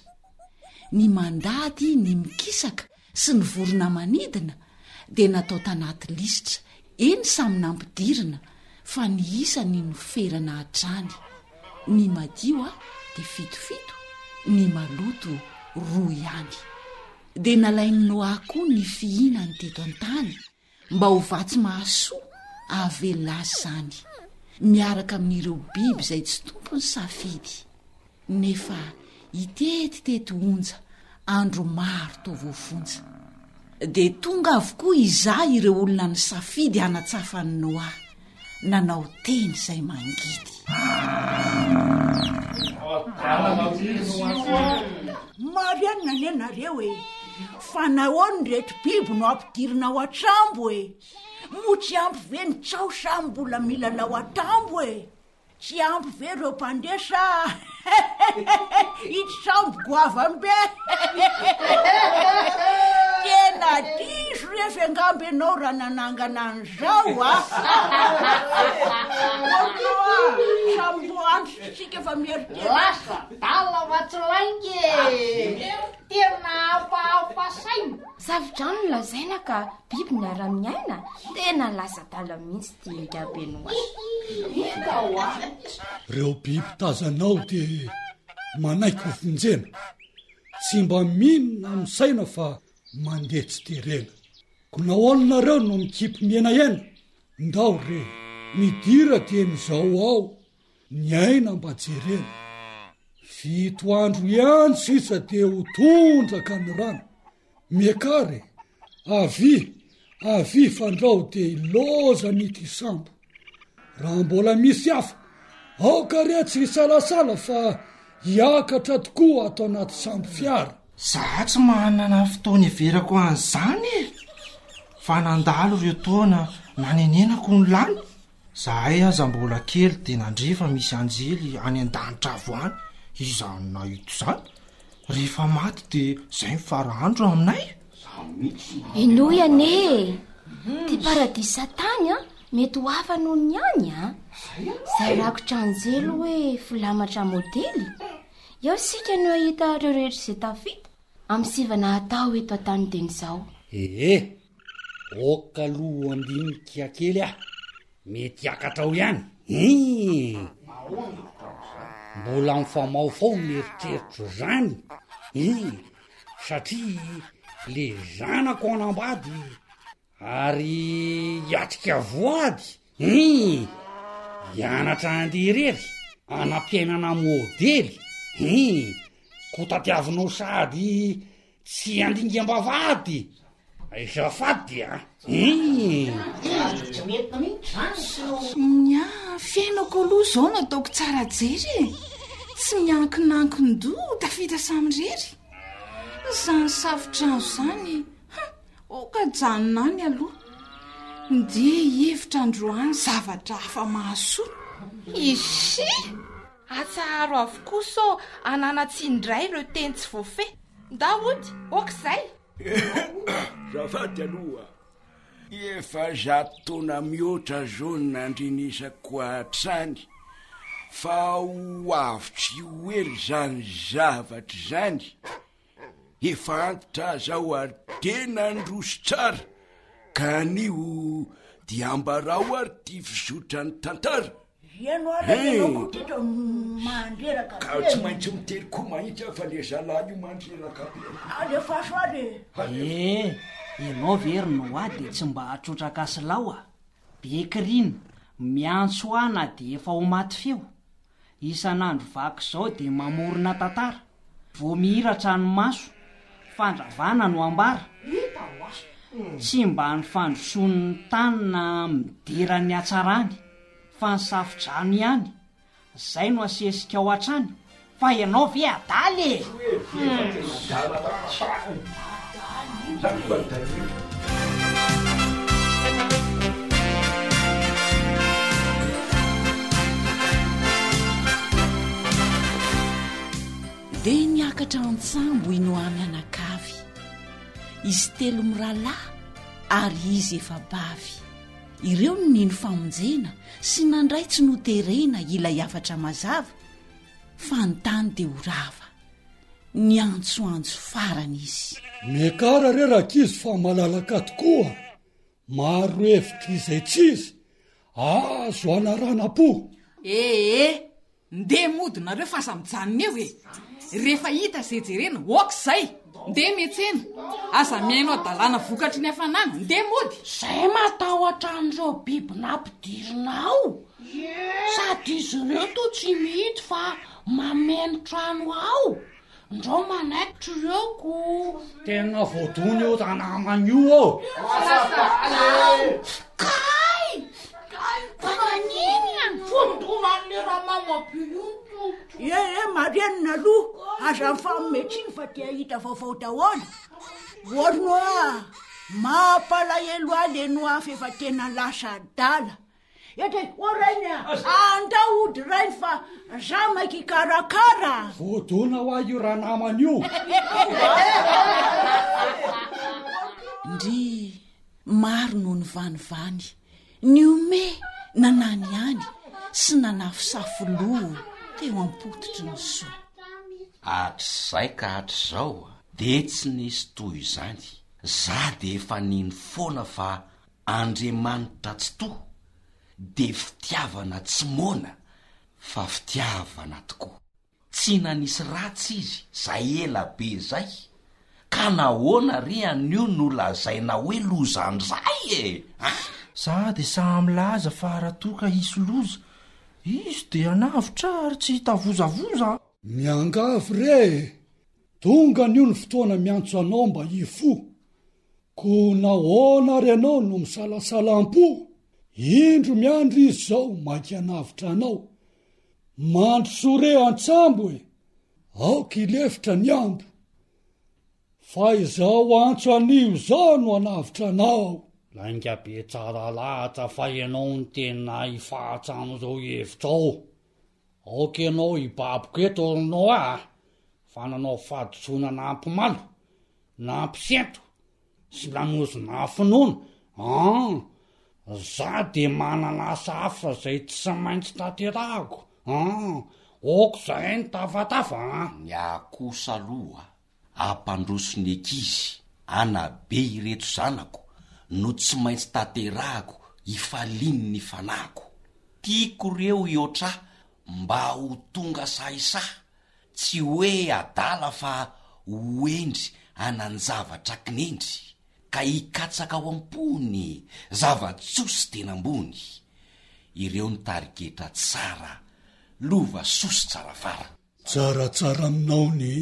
Ny mandady ny mikisaka sy ny vorona manidina dia natao tanaty lisitra, eny samy nampidirina fa ny isany noferana hatrany. Ny madio dia fitofito, ny maloto roa ihany. Dia nalain'i Noa koa ny fihinany teto an-tany mba ho vatsy mahasoa ahavelona azy izany, miaraka amin'ireo biby izay tsy tompony safidy, nefa hitetitety onja andro maro toa voafonja. Dia tonga avokoa hizaha ireo olona nisafidy hanatsafa an'i Noa, nanao teny izay mangidy. Marianina anie nareo e! Fa nahoana ireto biby no ampidirina ao an-tsambo e? Moa tsy ampy ve ny tsaho sa mbola milalao an-tambo e? Tsy ampy ve ireo mpandeha sa itsy sambo goavam-be? Tena diso refy angamba ianao raha nanangana an'izao a! Ornoa, samy mbo androtsika fa mieritreritra. Lasa adala fa tsy lainga e! Tena hafahafa saina. Safodrano no lazaina ka biby miara-miaina, tena lasa adala mihitsy ity ingahy Benoit. Hita hoa. Reo biby tazanao dia manaiky ho vonjena, tsy mba mino na misaina fa mandeha tsy terena. Ko nahoana nareo no mikipy mihenahena? Ndao re, midira dieny izao ao ny aina mba jerena. Fito andro ihany sisa dia ho tondraka ny rano. Miakara e! Avia, avia fandrao dia ilaozana ity sambo. Raha mbola misy hafa, aoka re tsy hisalasala fa hiakatra tokoa ato anaty sambo fiara. Za tsy manana fotoana hiverako an'izany e! Fa nandalo ireo taona nanenenako ny lany. Zahay aza mbola kely dia nandre fa misy anjely any an-danitra avo any, iza no nahita izany? Rehefa maty dia zay ny fara andro aminay? Henoy anie e! Ty paradisa tany an, mety ho hafa noho ny any an! Zay rakotra anjely hoe filamatra modely, eo isika no hahita ireo rehetra izay tafita amin'ny sivana atao eto an-tany dieny izao. Ee, Ok aloha handinika kely aho, mety hiakatra ao ihany hein! Mbola mifamaofao ny eritreritro zany hein! Satria le zanako hanambady ary hiatrika voady hein! Hianatra handeha irery, hanam-piainana modely hein! Ko tadiavinao sahady Tsy handingam-bavahady azafady a! Hum! Ny ahy fiainako aloha izao no ataoko tsara jery e! Tsy miankinankin-doha tafita samirery. Izany safodrano izany, ha! Aoka ajanona any aloha. Ndeha hihevitra androany zavatra hafa mahasoa. Ishi! Atsaharo avokoa sao ananan-tsiny indray ireo teny tsy voafehy. Ndao hody, ok izay! Azafady aloha, efa zato taona mihoatra zao no nandrenesako hatrany fa ho avy tsy ho ela izany zavatra izany. Efa antitra aho zao ary tena ndroso tsara ka anio dia ambarao ary ty fizotran'ny tantara. Ianao ary ianao koa ty to mandreraka Ka be. tsy maintsy miteny koa mahitsy aho fa le zalahy io mandreraka be. Alefaso ary e. Eh, ianao ve ry Noah dia tsy mba hatrotraka sy lao a? Be kirina, miantso ahy na dia efa ho maty feo. Isan'andro vaky izao dia mamorona tantara. Vao mihiratra ny maso, fandravana no ambara. Tsy mba ny fandrosoan'ny tany na midera ny hatsarany, fa ny safo-drano ihany, zay no asesika ao hatrany, fa ianao ve adala e! Hum. Dia niakatra an-tsambo i Noa mianakavy, izy telo mirahalahy ary izy efa-bavy. Ireo no nino famonjena sy nandray tsy noterena ilay hafatra mazava fa ny tany dia ho rava. Niantsoantso farany izy. Miakara re rankizy fa malalaka tokoa, maro hevitra izay tsy izy, azo anaranam-po. Ee, Ndeha mody nareo fa aza mijanona eo e! Rehefa hita izay jerena, ok izay! Ndeha miantsena! Aza mihaino hadalana vokatry ny hafanana, ndeha mody! Zay matahotra an'ireo biby nampidirina ao, sady izy ireo toa tsy mihidy fa mameno trano ao, ndrao manaikitra ireo ko. Tena voadona io ranamana io ô! Kay! Fa maninona ny fondronan'le ramama be io ny tongotra? Eh eh, marenina aloha, aza mifanome tsiny fa te hahita vaovao daholo. Ory Noa, mampalahelo ahy le Noa f'efa tena lasa adala. Eto e, ô rainy a! Andao hody rainy fa za maika hikarakara. Voadona hoa io ranamana io. Ndry, maro no nivanivany, nihomehy nananihany sy nanafosafo loha teo am-pototry ny soa. Hatrizay ka hatrizao dia tsy nisy toy izany, za dia efa nino foana fa Andriamanitra Tsitoha dia fitiavana tsy moana fa fitiavana tokoa. Tsy nanisy ratsy izy zay ela be zay ka nahoana re anio no lazaina hoe loza ndray e! An! Za de sahy milaza fa raha toa ka hisy loza, izy de hanavotra ary tsy hitavozavoza a! Miangavy re e! Tonga anio ny fotoana miantso anao mba hifoha. Koa nahoana ary ianao no misalasala am-po? Indro miandry izy izao mainka hanavotra anao. Mandrosoa re an-tsambo e! Aoka hilefitra ny ambo. Fa izao antso anio izao no hanavotra anao. Lainga be tsara lahatra fa ianao no tena hifahatsa amin'ireo hevitrao. Aoka ianao hibaboka eto ry Noa a! Fa nanao fahadisoana nampimalo. Nampisento sy nanozona finoana an! Za de manana asa hafa zay tsy maintsy tanterahako an! Ok zay ny tafatafa an! Ny ahy kosa aloha hampandroso ny ankizy hanabe ireto zanako no tsy maintsy tanterahako hifalian'ny fanahiko. Tiako reo hihoatra ahy mba ho tonga sahisahy Tsy hoe adala fa ho hendry hanan-javatra kinendry ka hikatsaka ao am-pony zava-tsoa sy tena ambony. Ireo ny tarigetra tsara, lova soa sy tsara fara. Tsaratsara aminao ny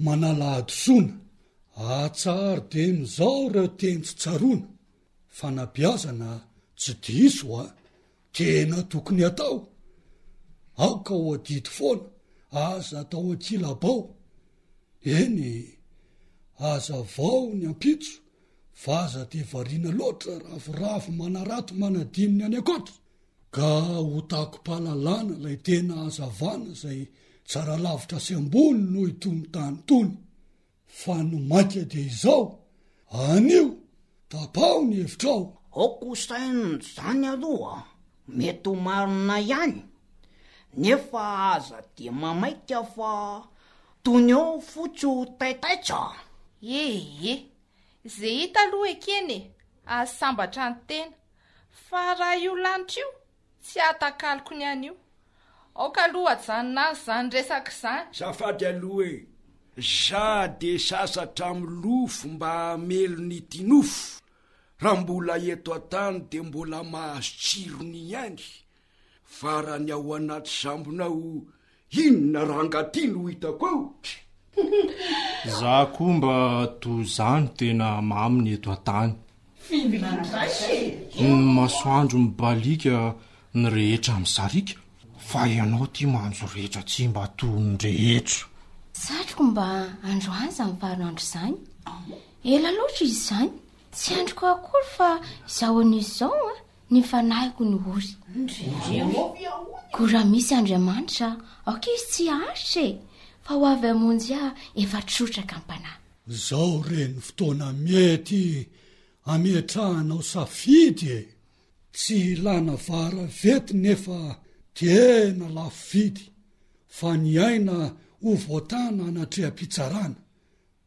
manala hadisoana, atsaharo dieny izao ireo teny tsy tsaroana, fanabeazana tsy diso a! Tena tokony atao. Aoka ho adidy foana, aza atao ankilabao. Eny, hazavao ny ampitso fa aza dia variana loatra ravoravo manarato manadino ny any ankoatra. Ka ho takom-pahalalana ilay tena hazavana izay tsara lavitra sy ambony noho itony tany itony. Fa ny maika dia izao, anio, tapaho ny hevitrao. Aoka ho sainina izany aloha, mety ho marina ihany, nefa aza dia mamaika fa tony eo ny fo tsy ho taitaitra. Ee, ze hita aloha ekena e, ahasambatra ny tena, fa raha io lanitra io Tsy hatakaloko ny anio. Aoka aloha ajanona any izany resaka izany. Zafady aloha e! Za de sasatra milofo mba hamelona ity nofo, raha mbola eto an-tany de mbola mahazo tsirony ihany, fa raha ny ao anaty sambonao inona ranga ty no hitako eo? Za koa mba toy izany tena mamy ny eto an-tany. F'inona indray e? Ny masoandro mibaliaka ny rehetra misariaka fa ianao ty manjoretra tsy mba toy ny rehetra. Satriko mba androany izany varinandro izany. Ela loatra izy izany. Tsy andriko akory fa izao anio izao an, ny fanahiko no ory. Koa raha misy Andriamanitra, aoka izy tsy haharitra e, fa ho avy hamonjy ahy efa trotraka am-panahy. Izao re ny fotoana mety ametrahanao safidy e! Tsy ilana vara vety nefa tena lafo vidy fa ny aina ho voatana anatreha-pitsarana.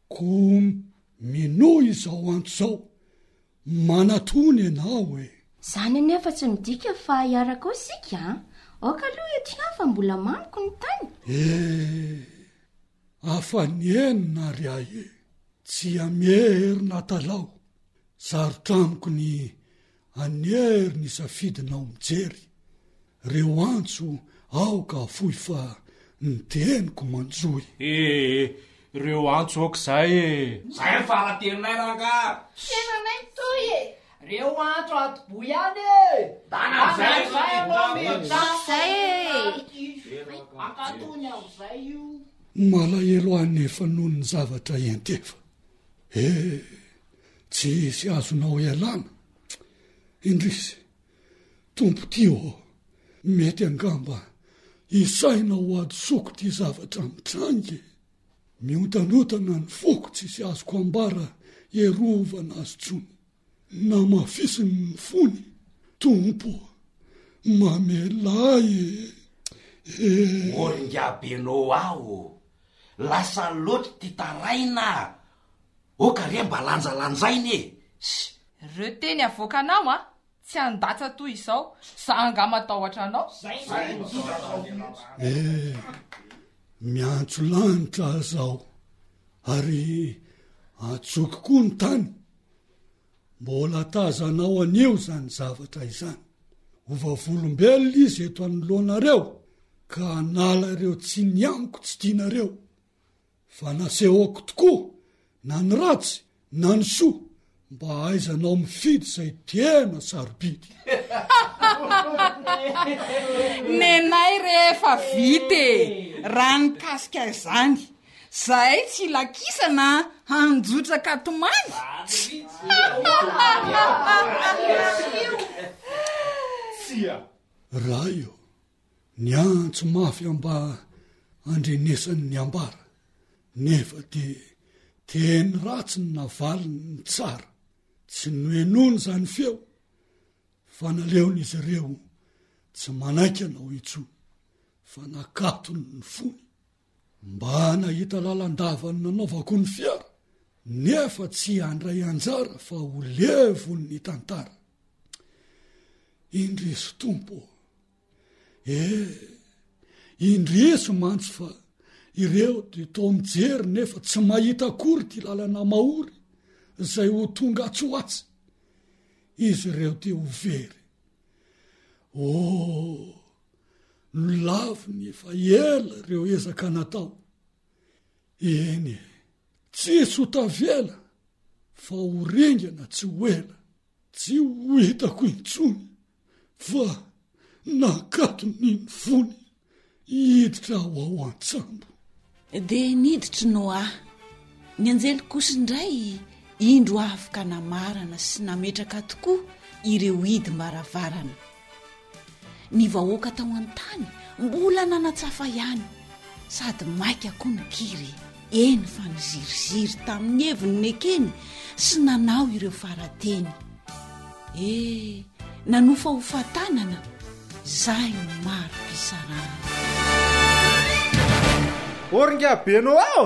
Koa minoa izao antso izao, manatona ianao e! Izany anefa tsy midika fa hiaraka ao isika an! Aoka aloha eto ihany fa mbola mamiko ny tany. Eh! Afa-nienina ry ahy e! Tsy hamerina atalao, sarotra amiko ny hanery ny safidinao mijery reo antso aoka afoy fa ny teniko manjohy. Eh! Reo antso aoka izay e! Zay ny fara-teninay rangaha! Fiainanay mitohy e! Reo antso atoboy ihany e! Dana amizay ianao midà! Zay e! Ankatony amizay io! Malahelo ahy nefa noho ny zavatra entefa. Eh! Tsy hisy azonao ialana. Indrisy, Tompo tia ô, mety angamba hisaina ho hadisoako ity zavatra mitranga e. Miontanotana ny foko tsisy azoko ambara hierovana azy tsony. Namafisiny ny fony, Tompo ô, mamelà ahy e! E! Ô ry ingahy Benoa ô! Lasa loatra ity taraina a! Oka re mba lanjalanjaina e! Sy. Reo teny avoakanao an, tsy handatsa toy izao, za angaha matahotra anao? Eh, miantso lanitra aza aho, ary antsoiko koa ny tany. Mbola tazanao anio izany zavatra izany. Ho vavolombelona izy eto anoloanareo, ka hanala ireo tsiny amiko tsy tianareo. Fa nasehoko tokoa na ny ratsy na ny soa mba hahaizanao mifidy izay tena sarobidy. Nenay rehefa vita e! Raha ny mikasika izany, zahay tsy ilakisana hanjotraka tomany. Ray ô! Niantso mafy aho mba handrenesany ny ambara, nefa dia teny ratsy no navaliny ny tsara. Tsy nohenoiny izany feo, fa naleon'izy ireo tsy manaiky anao intsony, fa nakatony ny fony. Mba nahita lalandava ny nanaovako ny fiara, nefa tsy handray anjara fa ho levon'ny tantara. Indrisy Tompo ô! Eh, indrisy mantsy fa ireo dia toa mijery nefa tsy mahita akory ity lalana mahory izay ho tonga atsy ho atsy. Izy ireo dia ho very. Oh, nolaviny efa ela ireo ezaka natao. Eny e, tsisy ho tavela fa ho ringana tsy ho ela. Tsy ho hitako intsony fa nakatony ny fony hiditra ho ao an-tsambo. Dia niditra Noa. Ny anjely kosa indray indro avy ka namarana sy nametraka tokoa ireo hidim-baravarana. Ny vahoaka tao an-tany mbola nanatsafa ihany sady maika koa nikiry, eny fa niziriziry tamin'ny heviny nekeny sy nanao ireo farateny. E, nanofahofa tanana izay no mari-pisarahana. Ô ry ingahy Benoa ô!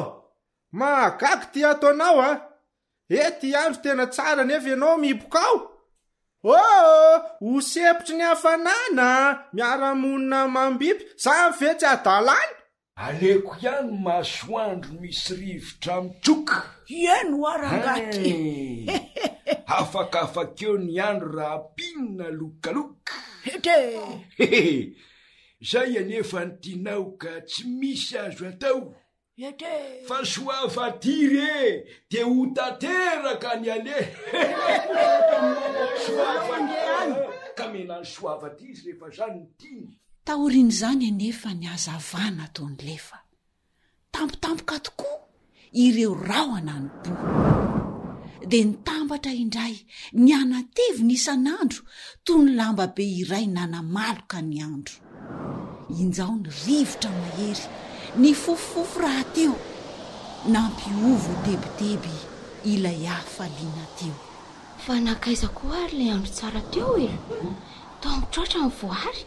Mahagaga ity ataonao a! Ety andro tena tsara nefa ianao mihiboka ao! Oh! Ho sempotry ny hafanana, miara-monina amam-biby, zany ve tsy hadalana? Aleko ihany masoandro misy rivotra mitsoka. Eny hoa rangahy ty. Afakafaka eo ny andro raha ampiana lokaloka. Hehe. Hehe. Zay anefa ny tianao ka tsy misy azo atao. Fa soava aty re dia ho tanteraka ny aleha. Soava aty ka mena ny soava aty izy rehefa zany no tiany. Taorian'izany anefa ny hazavana toa nilefa. Tampotampoka tokoa ireo rahona niboha. Dia nitampoka. Nitambatra indray, nianatevina isan'andro toy ny lamba be iray nanamaloka ny andro. Injao ny rivotra mahery, nifofofofo rahateo, nampihovo tebiteby ilay hafaliana teo. Fa nankaiza koa ary ilay andro tsara teo e? Toa mitroatra ny voary.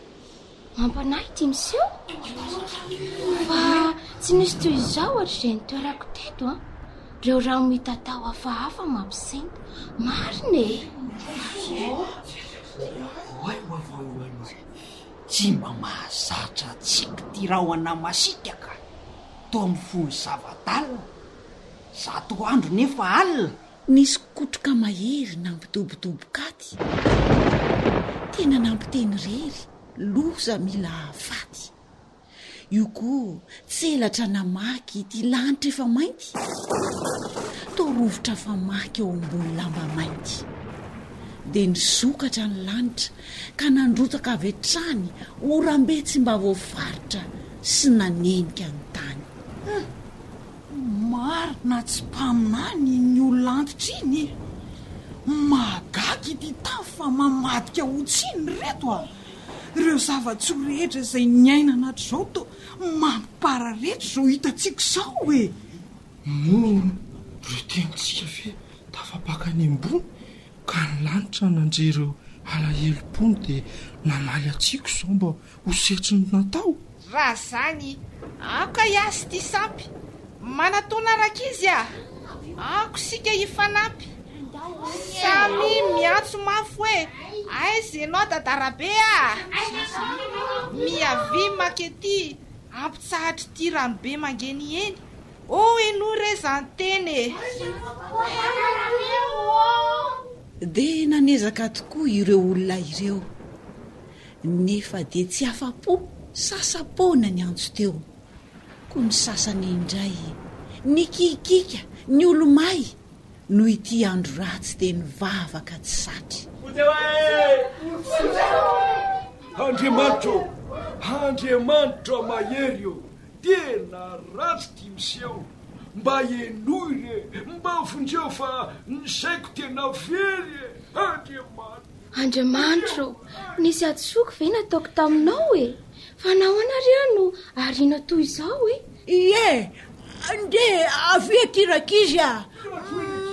Mampanahy ity miseho. Fa tsy nisy toy izao hatrizay nitoerako teto an. Ireo rano mitatao hafahafa mampisento. Marina e! Oay oay oay oay oay. Tsy mba mahazatra antsika ity rahona masiaka ka. Toa mifono zava-dalina. Zato andro nefa alina. Nisy kotroka mahery nampidobodoboka aty. Tena nampiteny irery, loza mila hahafaty. Io koa tselatra namaky ity lanitra efa mainty, toa rovitra famaky eo ambony lamba mainty. Dia nisokatra ny lanitra ka nandrotsaka avy hatrany oram-be tsy mba voafaritra sy nanenika ny tany. Marina tsy mpaminany iny olona antitra iny e! Mahagaga ity tany fa mamadika ho tsiny reto a! Ireo zava-tsoa rehetra izay niainana hatrizao toa mampipararetra izao hitantsika izao e! Moa ireo tenintsika ve tafapaka any ambony ka ny lanitra nandre ireo alahelom-pony dia namaly antsika izao mba ho setrin'ny natao? Raha zany, aoka hiasy ity sampy. Manatona rankizy a! Aoka isika hifanampy. Samy miantso mafy hoe, Aiza ianao Dadarabe a! Miavia makety hampitsahatra ity ranobe mangeniheny. Oh henoy re izany teny e! Dia nanezaka tokoa ireo olona ireo. Nefa dia tsy afa-po sasa-poana ny antso teo. Koa ny sasany indray nikikiaka niolomay noho ity andro ratsy dia nivavaka tsy satry. Andriamanitra ô! Andriamanitra mahery ô! Tena ratsy ity miseho! Mba henoy re! Mba vonjeo fa ny saiko tena very e! Andriamanitra! Andriamanitra ô! Nisy hadisoako ve nataoko taminao e? Fa nahoana ary aho no ariana toy izao e? Ie! Ndeha avia aty rankizy a!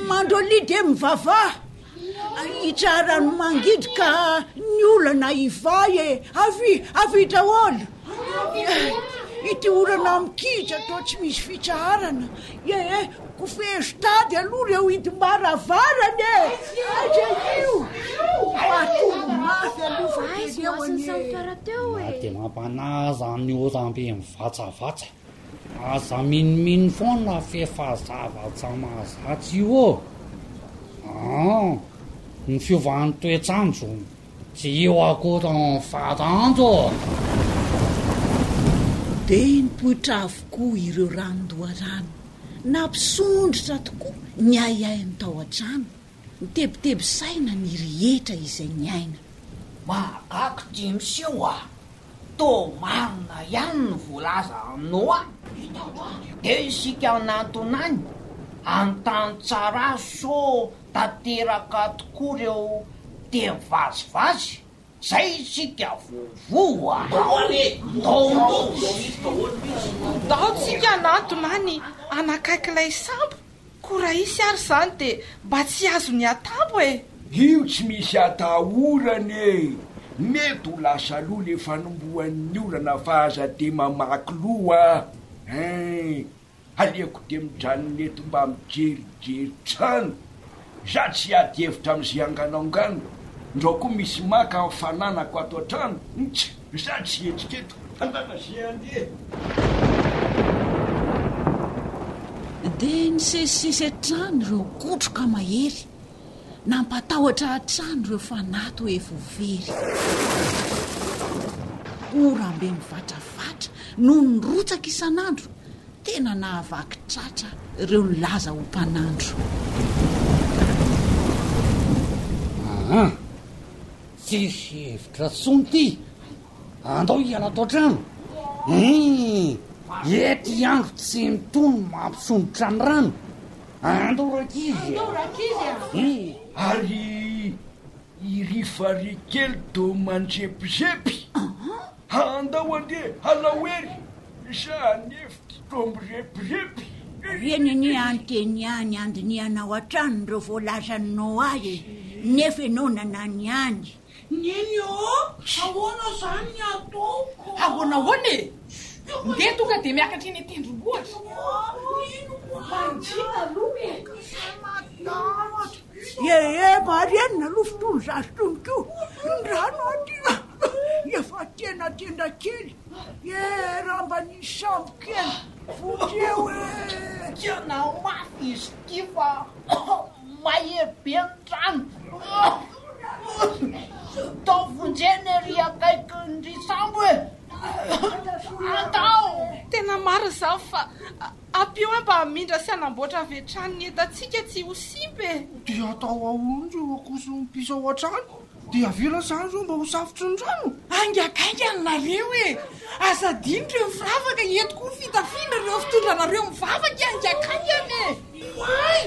Mandrolia dia mivavaha! Hitsara ny mangidy ka ny olana hivaha e! Avia, avia daholo! Ity orana mikija toa tsy misy fitsaharana. Ie, kofehezo tady aloha ireo hidim-baravarana e! Aiza io? Matory mafy aloha fa Aiza jereo ny anie. teo Na e? dia mampanahy aza ny oram-be mivatsavatsa, aza minomino foana f'efa zavatra mahazatra io ô! Aa, ny fiovan'ny toetr'andro Tsy io akory ny farandro ô! Dia nipoitra avokoa ireo ranon-doharano, nampisondrotra tokoa ny ahiahin'ny tao an-trano, nitebiteby saina ny rehetra izay niaina. Mahagaga ity miseho a! Toa marina ihany ny voalazan'i Noa. Dia isika hanantona any, hanontany tsara azy sao Tanteraka tokoa reo teny vazivazy, zay isika voavoa a! Ndao mihitsy! Ndao tsika hanantona any hanakaiky ilay sambo, koa raha hisy ary izany dia mba tsy azon'ny atambo e! Io tsy misy atahorana e! Mety ho lasa aloha le fanombohan'ny orana fa aza de mamaky loha ein! Aleoko dia mijanona eto mba mijerijery trano. Za tsy hiady hevitra amin'izay anganaongano. Ndrao koa misy maka ny fananako ato an-trano. Ntsy! Za tsy hihetsika eto. Andana ze handeha. Dia nisesisesy hatrany ireo kotroka mahery. Nampatahotra hatrany ireo fanahy toa efa ho very. Oram-be mivatravatra no nirotsaka isan'andro, tena nahavaky tratra ireo nilaza ho mpanandro. Aa! Tsisy hevitra tsony ty! Andao hiala ato an-trano! Hum! Ety andro tsy mitony mampisondrotra ny rano! Andao rankizy e! Andao rankizy a! Hum! Ary iry farihy kely toa mandrepizepy. Andao andeha halao hery, za nefty toa mirepirepy. Reny anie any teny ihany andinihanao hatrany ireo voalazan'i Noa e, nefa ianao nanany ihany. Neny ô, ahoana izany ny ataoko? Ahoana ahoana e? Ndeha tonga dia miakatra eny an-tendrombohitra. Mangina aloha e. Ee, marenina aloha fitony zaza itony koa. Ny rano aty efa tena tenda kely. Ee, raha mba nisy sambo kely vonjeo e. Tena mafy izy ity fa mahery be ny rano. Tao vonjena ery akaikin'ny sambo e! Andao! Tena marina izany fa ampio aho mba hamindra sy hanamboatra avy hatrany ny entantsika tsy ho simba e! Dia atao ahoana ireo akoho sy ny piso ao an-trano? Dia avela izany ireo mba ho safotry ny rano? Haingakaingana nareo e! Aza adino ireo firavaka, eto koa ny fitafiana, ireo fitondranareo mivavaka e! Haingakaingana e! Oay!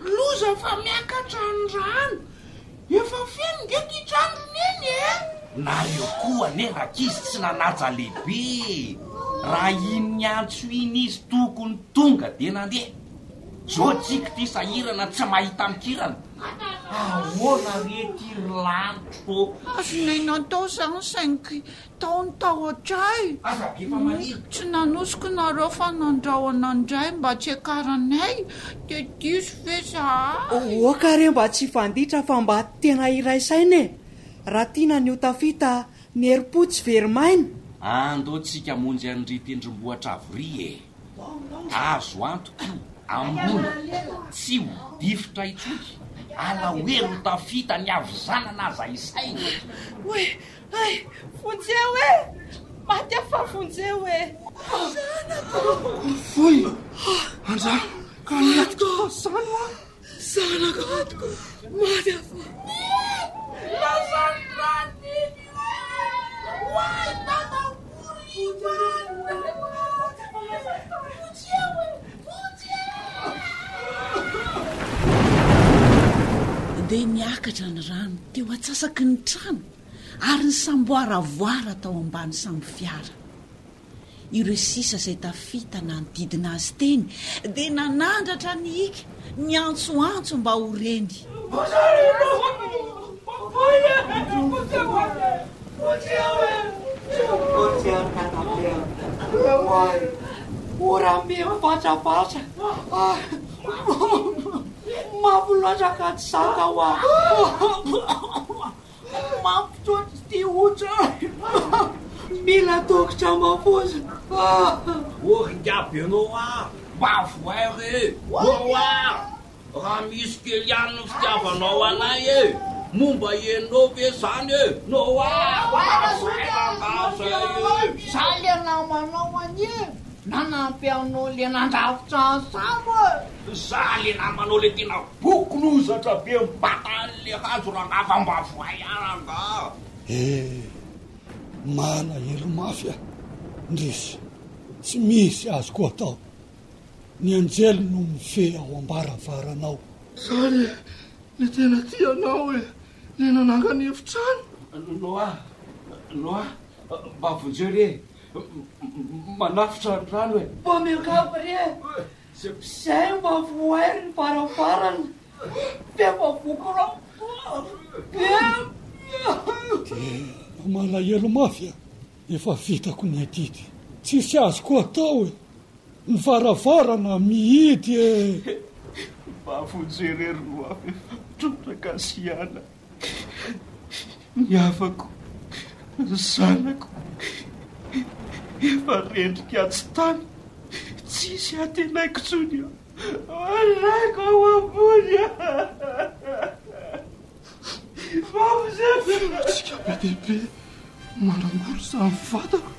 Loza fa miakatra ny rano. Efa feno nge ty trano ry neny e! Nareo koa anie rankizy tsy nanaja lehibe e! Raha iny niantso iny izy tokony tonga de nandeha. Zao tsika ty sahirana tsy mahita mikirana. Ahoana re ty ry lanitro ô? Azonay natao zany saingy Tao ny tahotray. Aza be famaliana. Tsy nanosika nareo fa nandrahona indray mba tsy hiakaranay dia diso ve zahay? Oka re mba tsy hifanditra fa mba tena hiray saina e! Raha tiana ny ho tafita, ny herim-po tsy very maina. Andao tsika hamonjy an'ry tendrombohitra avo ry e! Azo antoka io, ambony, tsy ho difotra intsony, alahelo ho tafita ny havizanana aza isaina. Oay! Hay! Vonjeo e! Maty aho fa vonjeo e! Zanako! Foy! Anjara! Ka niatrika fahazano aho! Zanako! Maty aho fa. Lasan'ny rano neny o! Oay! Dada ory! Vonjeo e! Vonjeo! Dia niakatra ny rano teo antsasaky ny trano. ary nisamboaravoara tao ambany sambofiara. Ireo sisa izay tafita nanodidina azy teny dia nanandratra ny hika, niantsoantso mba ho reny. Oram-be mivatsavasa. Mafy loatra ka tsy zaka hoa. Mampitsotro ity hoditra Mila dokotra mafonja Oh ry ingahy Benoit, mba vohay re! Oa! Raha misy kely ihany ny fitiavanao anay e! Moa mba henonao ve izany e? Noa! Mba vohay rangahy zay e! Za le namanao anie nanampy anao le nandrafitra ny sambo e! Za le namanao le tena Bokony hozatra be mibata an'le hazo rangaha fa mba voay ahy rangaha. Eh! Malahelo mafy aho, ndrisy, tsy misy azoko atao. Ny anjely no mifehy ao am-baravaranao. Za le le tena tia anao e, le nanangana efitrano. Noa, Noa, mba vonjeo re e, manafotra ny rano e. Mba miangavy re e, Zay mba vohay ny varavarana f'efa voky rano be. Tena malahelo mafy a! Efa vitako ny adidy, tsisy azoko atao e! Ny varavarana mihidy e! Mba vonjeo re ry Noa f'efa trotraka sy ala. Ny havako, ny zanako, efa rendrika atsy tany, tsisy antenaiko intsony aho, alaiko ao ambony Fihetsika be dia be manangoly izany vatako,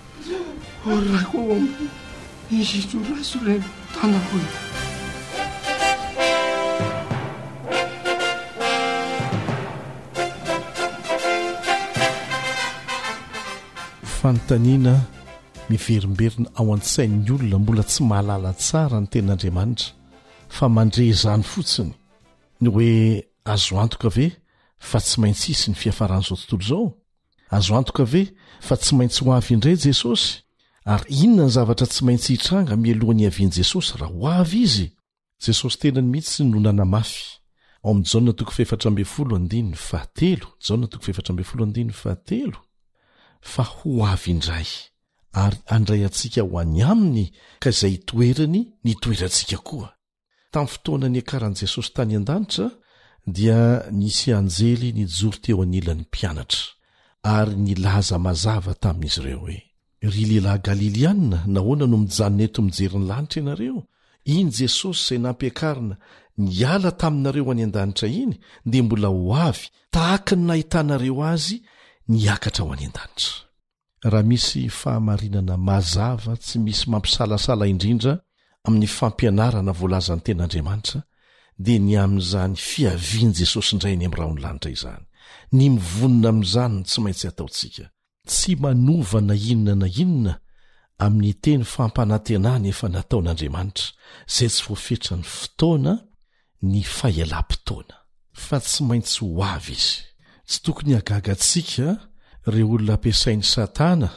alaiko ao ambony, indro raiso ireny tanako e. Fanontaniana miverimberina ao an-tsain'ny olona mbola tsy mahalala tsara ny Tenin'Andriamanitra fa mandre izany fotsiny, ny hoe. Azo antoka ve fa tsy maintsy hisy ny fiafaran'izao tontolo izao? Azo antoka ve fa tsy maintsy ho avy indray Jesosy? Ary inona ny zavatra tsy maintsy hitranga mialohan'ny hiavian'i Jesosy raha ho avy Izy? Jesosy tenany mihitsy no nanamafy, ao amin'ny Jaona toko fahefatra ambin'ny folo andininy fahatelo, Jaona toko fahefatra ambin'ny folo andininy fahatelo, fa ho avy indray, ary handray antsika ho any Aminy ka izay hitoerany ny hitoerantsika koa. Tamin'ny fotoana niakaran'i Jesosy tany an-danitra dia nisy anjely nijoro teo anilan'ny mpianatra ary nilaza mazava tamin'izy ireo hoe, Ry lehilahy Galiliana, nahoana no mijanona eto mijery ny lanitra ianareo? Iny Jesosy izay nampiakarina niala taminareo any an-danitra iny dia mbola ho avy tahaka ny nahitanareo azy niakatra ho any an-danitra. Raha misy fahamarinana mazava tsy misy mampisalasala indrindra amin'ny fampianarana voalazan'ny Tenin'Andriamanitra, dia ny amin'izany fiavian'i Jesosy indray any amin'ny rahon'ny lanitra izany. Ny mivonona amin'izany no tsy maintsy ataontsika. Tsy manova na inona na inona amin'ny teny fampanantenana efa nataon'Andriamanitra, izay tsy voafetran'ny fotoana, ny fahelam-potoana. Fa tsy maintsy ho avy izy. Tsy tokony hahagaga antsika ireo olona ampiasain'i Satana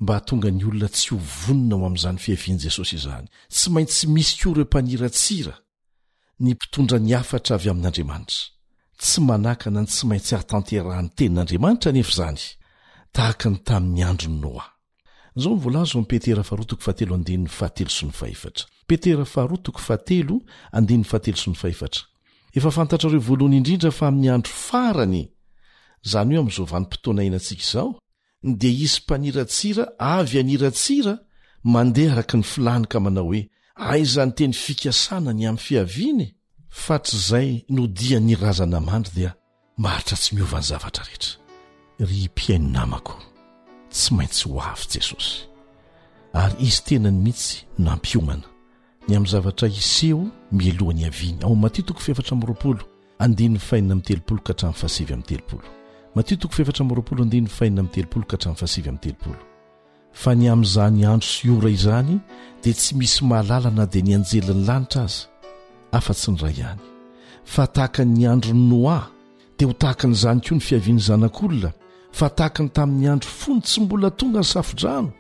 mba hahatonga ny olona tsy ho vonona ho amin'izany fiavian'i Jesosy izany. Tsy maintsy misy koa ireo mpaniratsira ny mpitondra ny hafatra avy amin'Andriamanitra. Tsy manakana ny tsy maintsy hahatanterahan'ny tenin'Andriamanitra anefa izany, tahaka ny tamin'ny andron'i Noa. Izao no voalaza ao amin'ny Petera faharoa toko fahatelo andininy fahatelo sy ny fahefatra. Petera faharoa toko fahatelo andininy fahatelo sy ny fahefatra. Efa fantatrareo voalohany indrindra fa amin'ny andro farany, izany hoe amin'izao vanim-potoana iainantsika izao, dia hisy mpaniratsira avy haniratsira mandeha araka ny filàny ka manao hoe, Aiza ny teny fikasana ny amin'ny fiaviany? Fa hatrizay nodian'ny razana mandry dia Maharitra tsy miova ny zavatra rehetra. Ry mpihaino namako, tsy maintsy ho avy Jesosy. Ary Izy tenany mihitsy no nampiomana ny amin'ny zavatra hiseho mialohan'ny hiaviany. Ao amin'ny Matio toko fahefatra amby roapolo, andininy fahenina amby telopolo ka hatramin'ny fahasivy amby telopolo. Matio toko fahefatra amby roapolo, andininy fahenina amby telopolo ka hatramin'ny fahasivy amby telopolo. Fa ny amin'izany andro sy ora izany dia tsy misy mahalala na dia ny anjelin'ny lanitra aza, afa-tsy ny Ray ihany. Fa tahaka ny andron'i Noa, dia ho tahaka an'izany koa ny fiavian'ny Zanak'olona, fa tahaka ny tamin'ny andro fony tsy mbola tonga ny safodrano,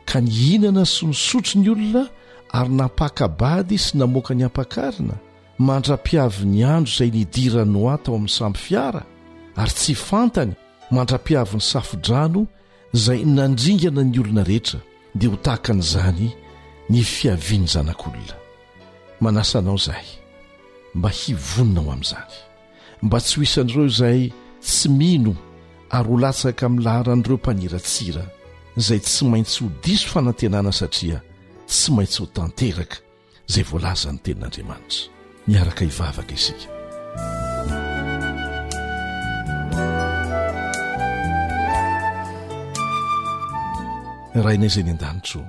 ka nihinana sy nisotro ny olona ary nampaka-bady sy namoaka ny ampakarina, mandra-piavin'ny andro izay nidiran'i Noa tao amin'ny sambo fiara, ary tsy fantany mandra-piavin'ny safodrano izay nandringana ny olona rehetra dia ho tahaka an'izany ny fiavian'ny Zanak'olona. Manasa anao izahay mba hivonona ho amin'izany, mba tsy ho isan'ireo izay tsy mino ary ho latsaka amin'ny laharan'ireo mpaniratsira izay tsy maintsy ho diso fanantenana satria tsy maintsy ho tanteraka izay voalazan'ny tenin'Andriamanitra. Miaraka hivavaka isika. Rainay izay ny an-danitro,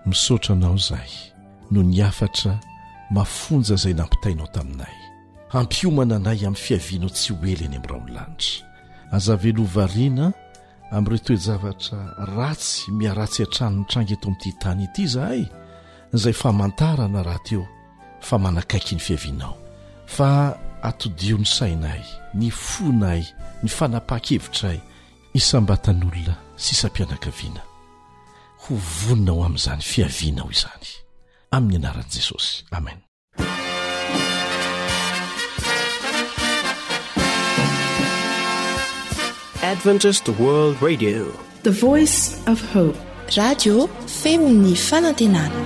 misaotra anao izahay noho ny hafatra mafonja izay nampitainao taminay. Hampiomana anay amin'ny fiavianao tsy ho ela eny amin'ny rahon'ny lanitra. Aza avela ho variana Amin'ireo toe-javatra ratsy miharatsy hatrany mitranga eto amin'ity tany ity izahay, izay famantarana rahateo fa manakaiky ny fiavianao. Fa atodiho ny sainay, ny fonay, ny fanapahan-kevitray, isam-batan'olona sy isam-pianakaviana, ho vonona ho amin'izany fiavianao izany. Amin'ny anaran'i Jesosy. Amen. Adventist World Radio. The Voice of Hope. Radio feon'ny fanantenana.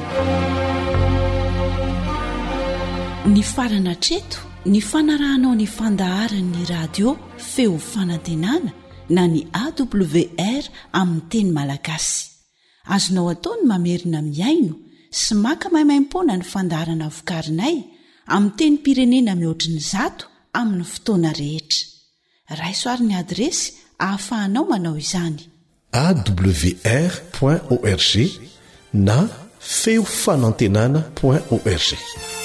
Nifarana hatreto ny fanarahanao ny fandaharan'ny radio feo fanantenana na ny AWR amin'ny teny malagasy. Azonao atao ny mamerina mihaino sy maka maimaimpoana ny fandaharana vokarinay amin'ny tenim-pirenena mihoatry ny zato amin'ny fotoana rehetra. Raiso ary ny adiresy ahafahanao manao izany. Awr point org na feo fanantenana point org.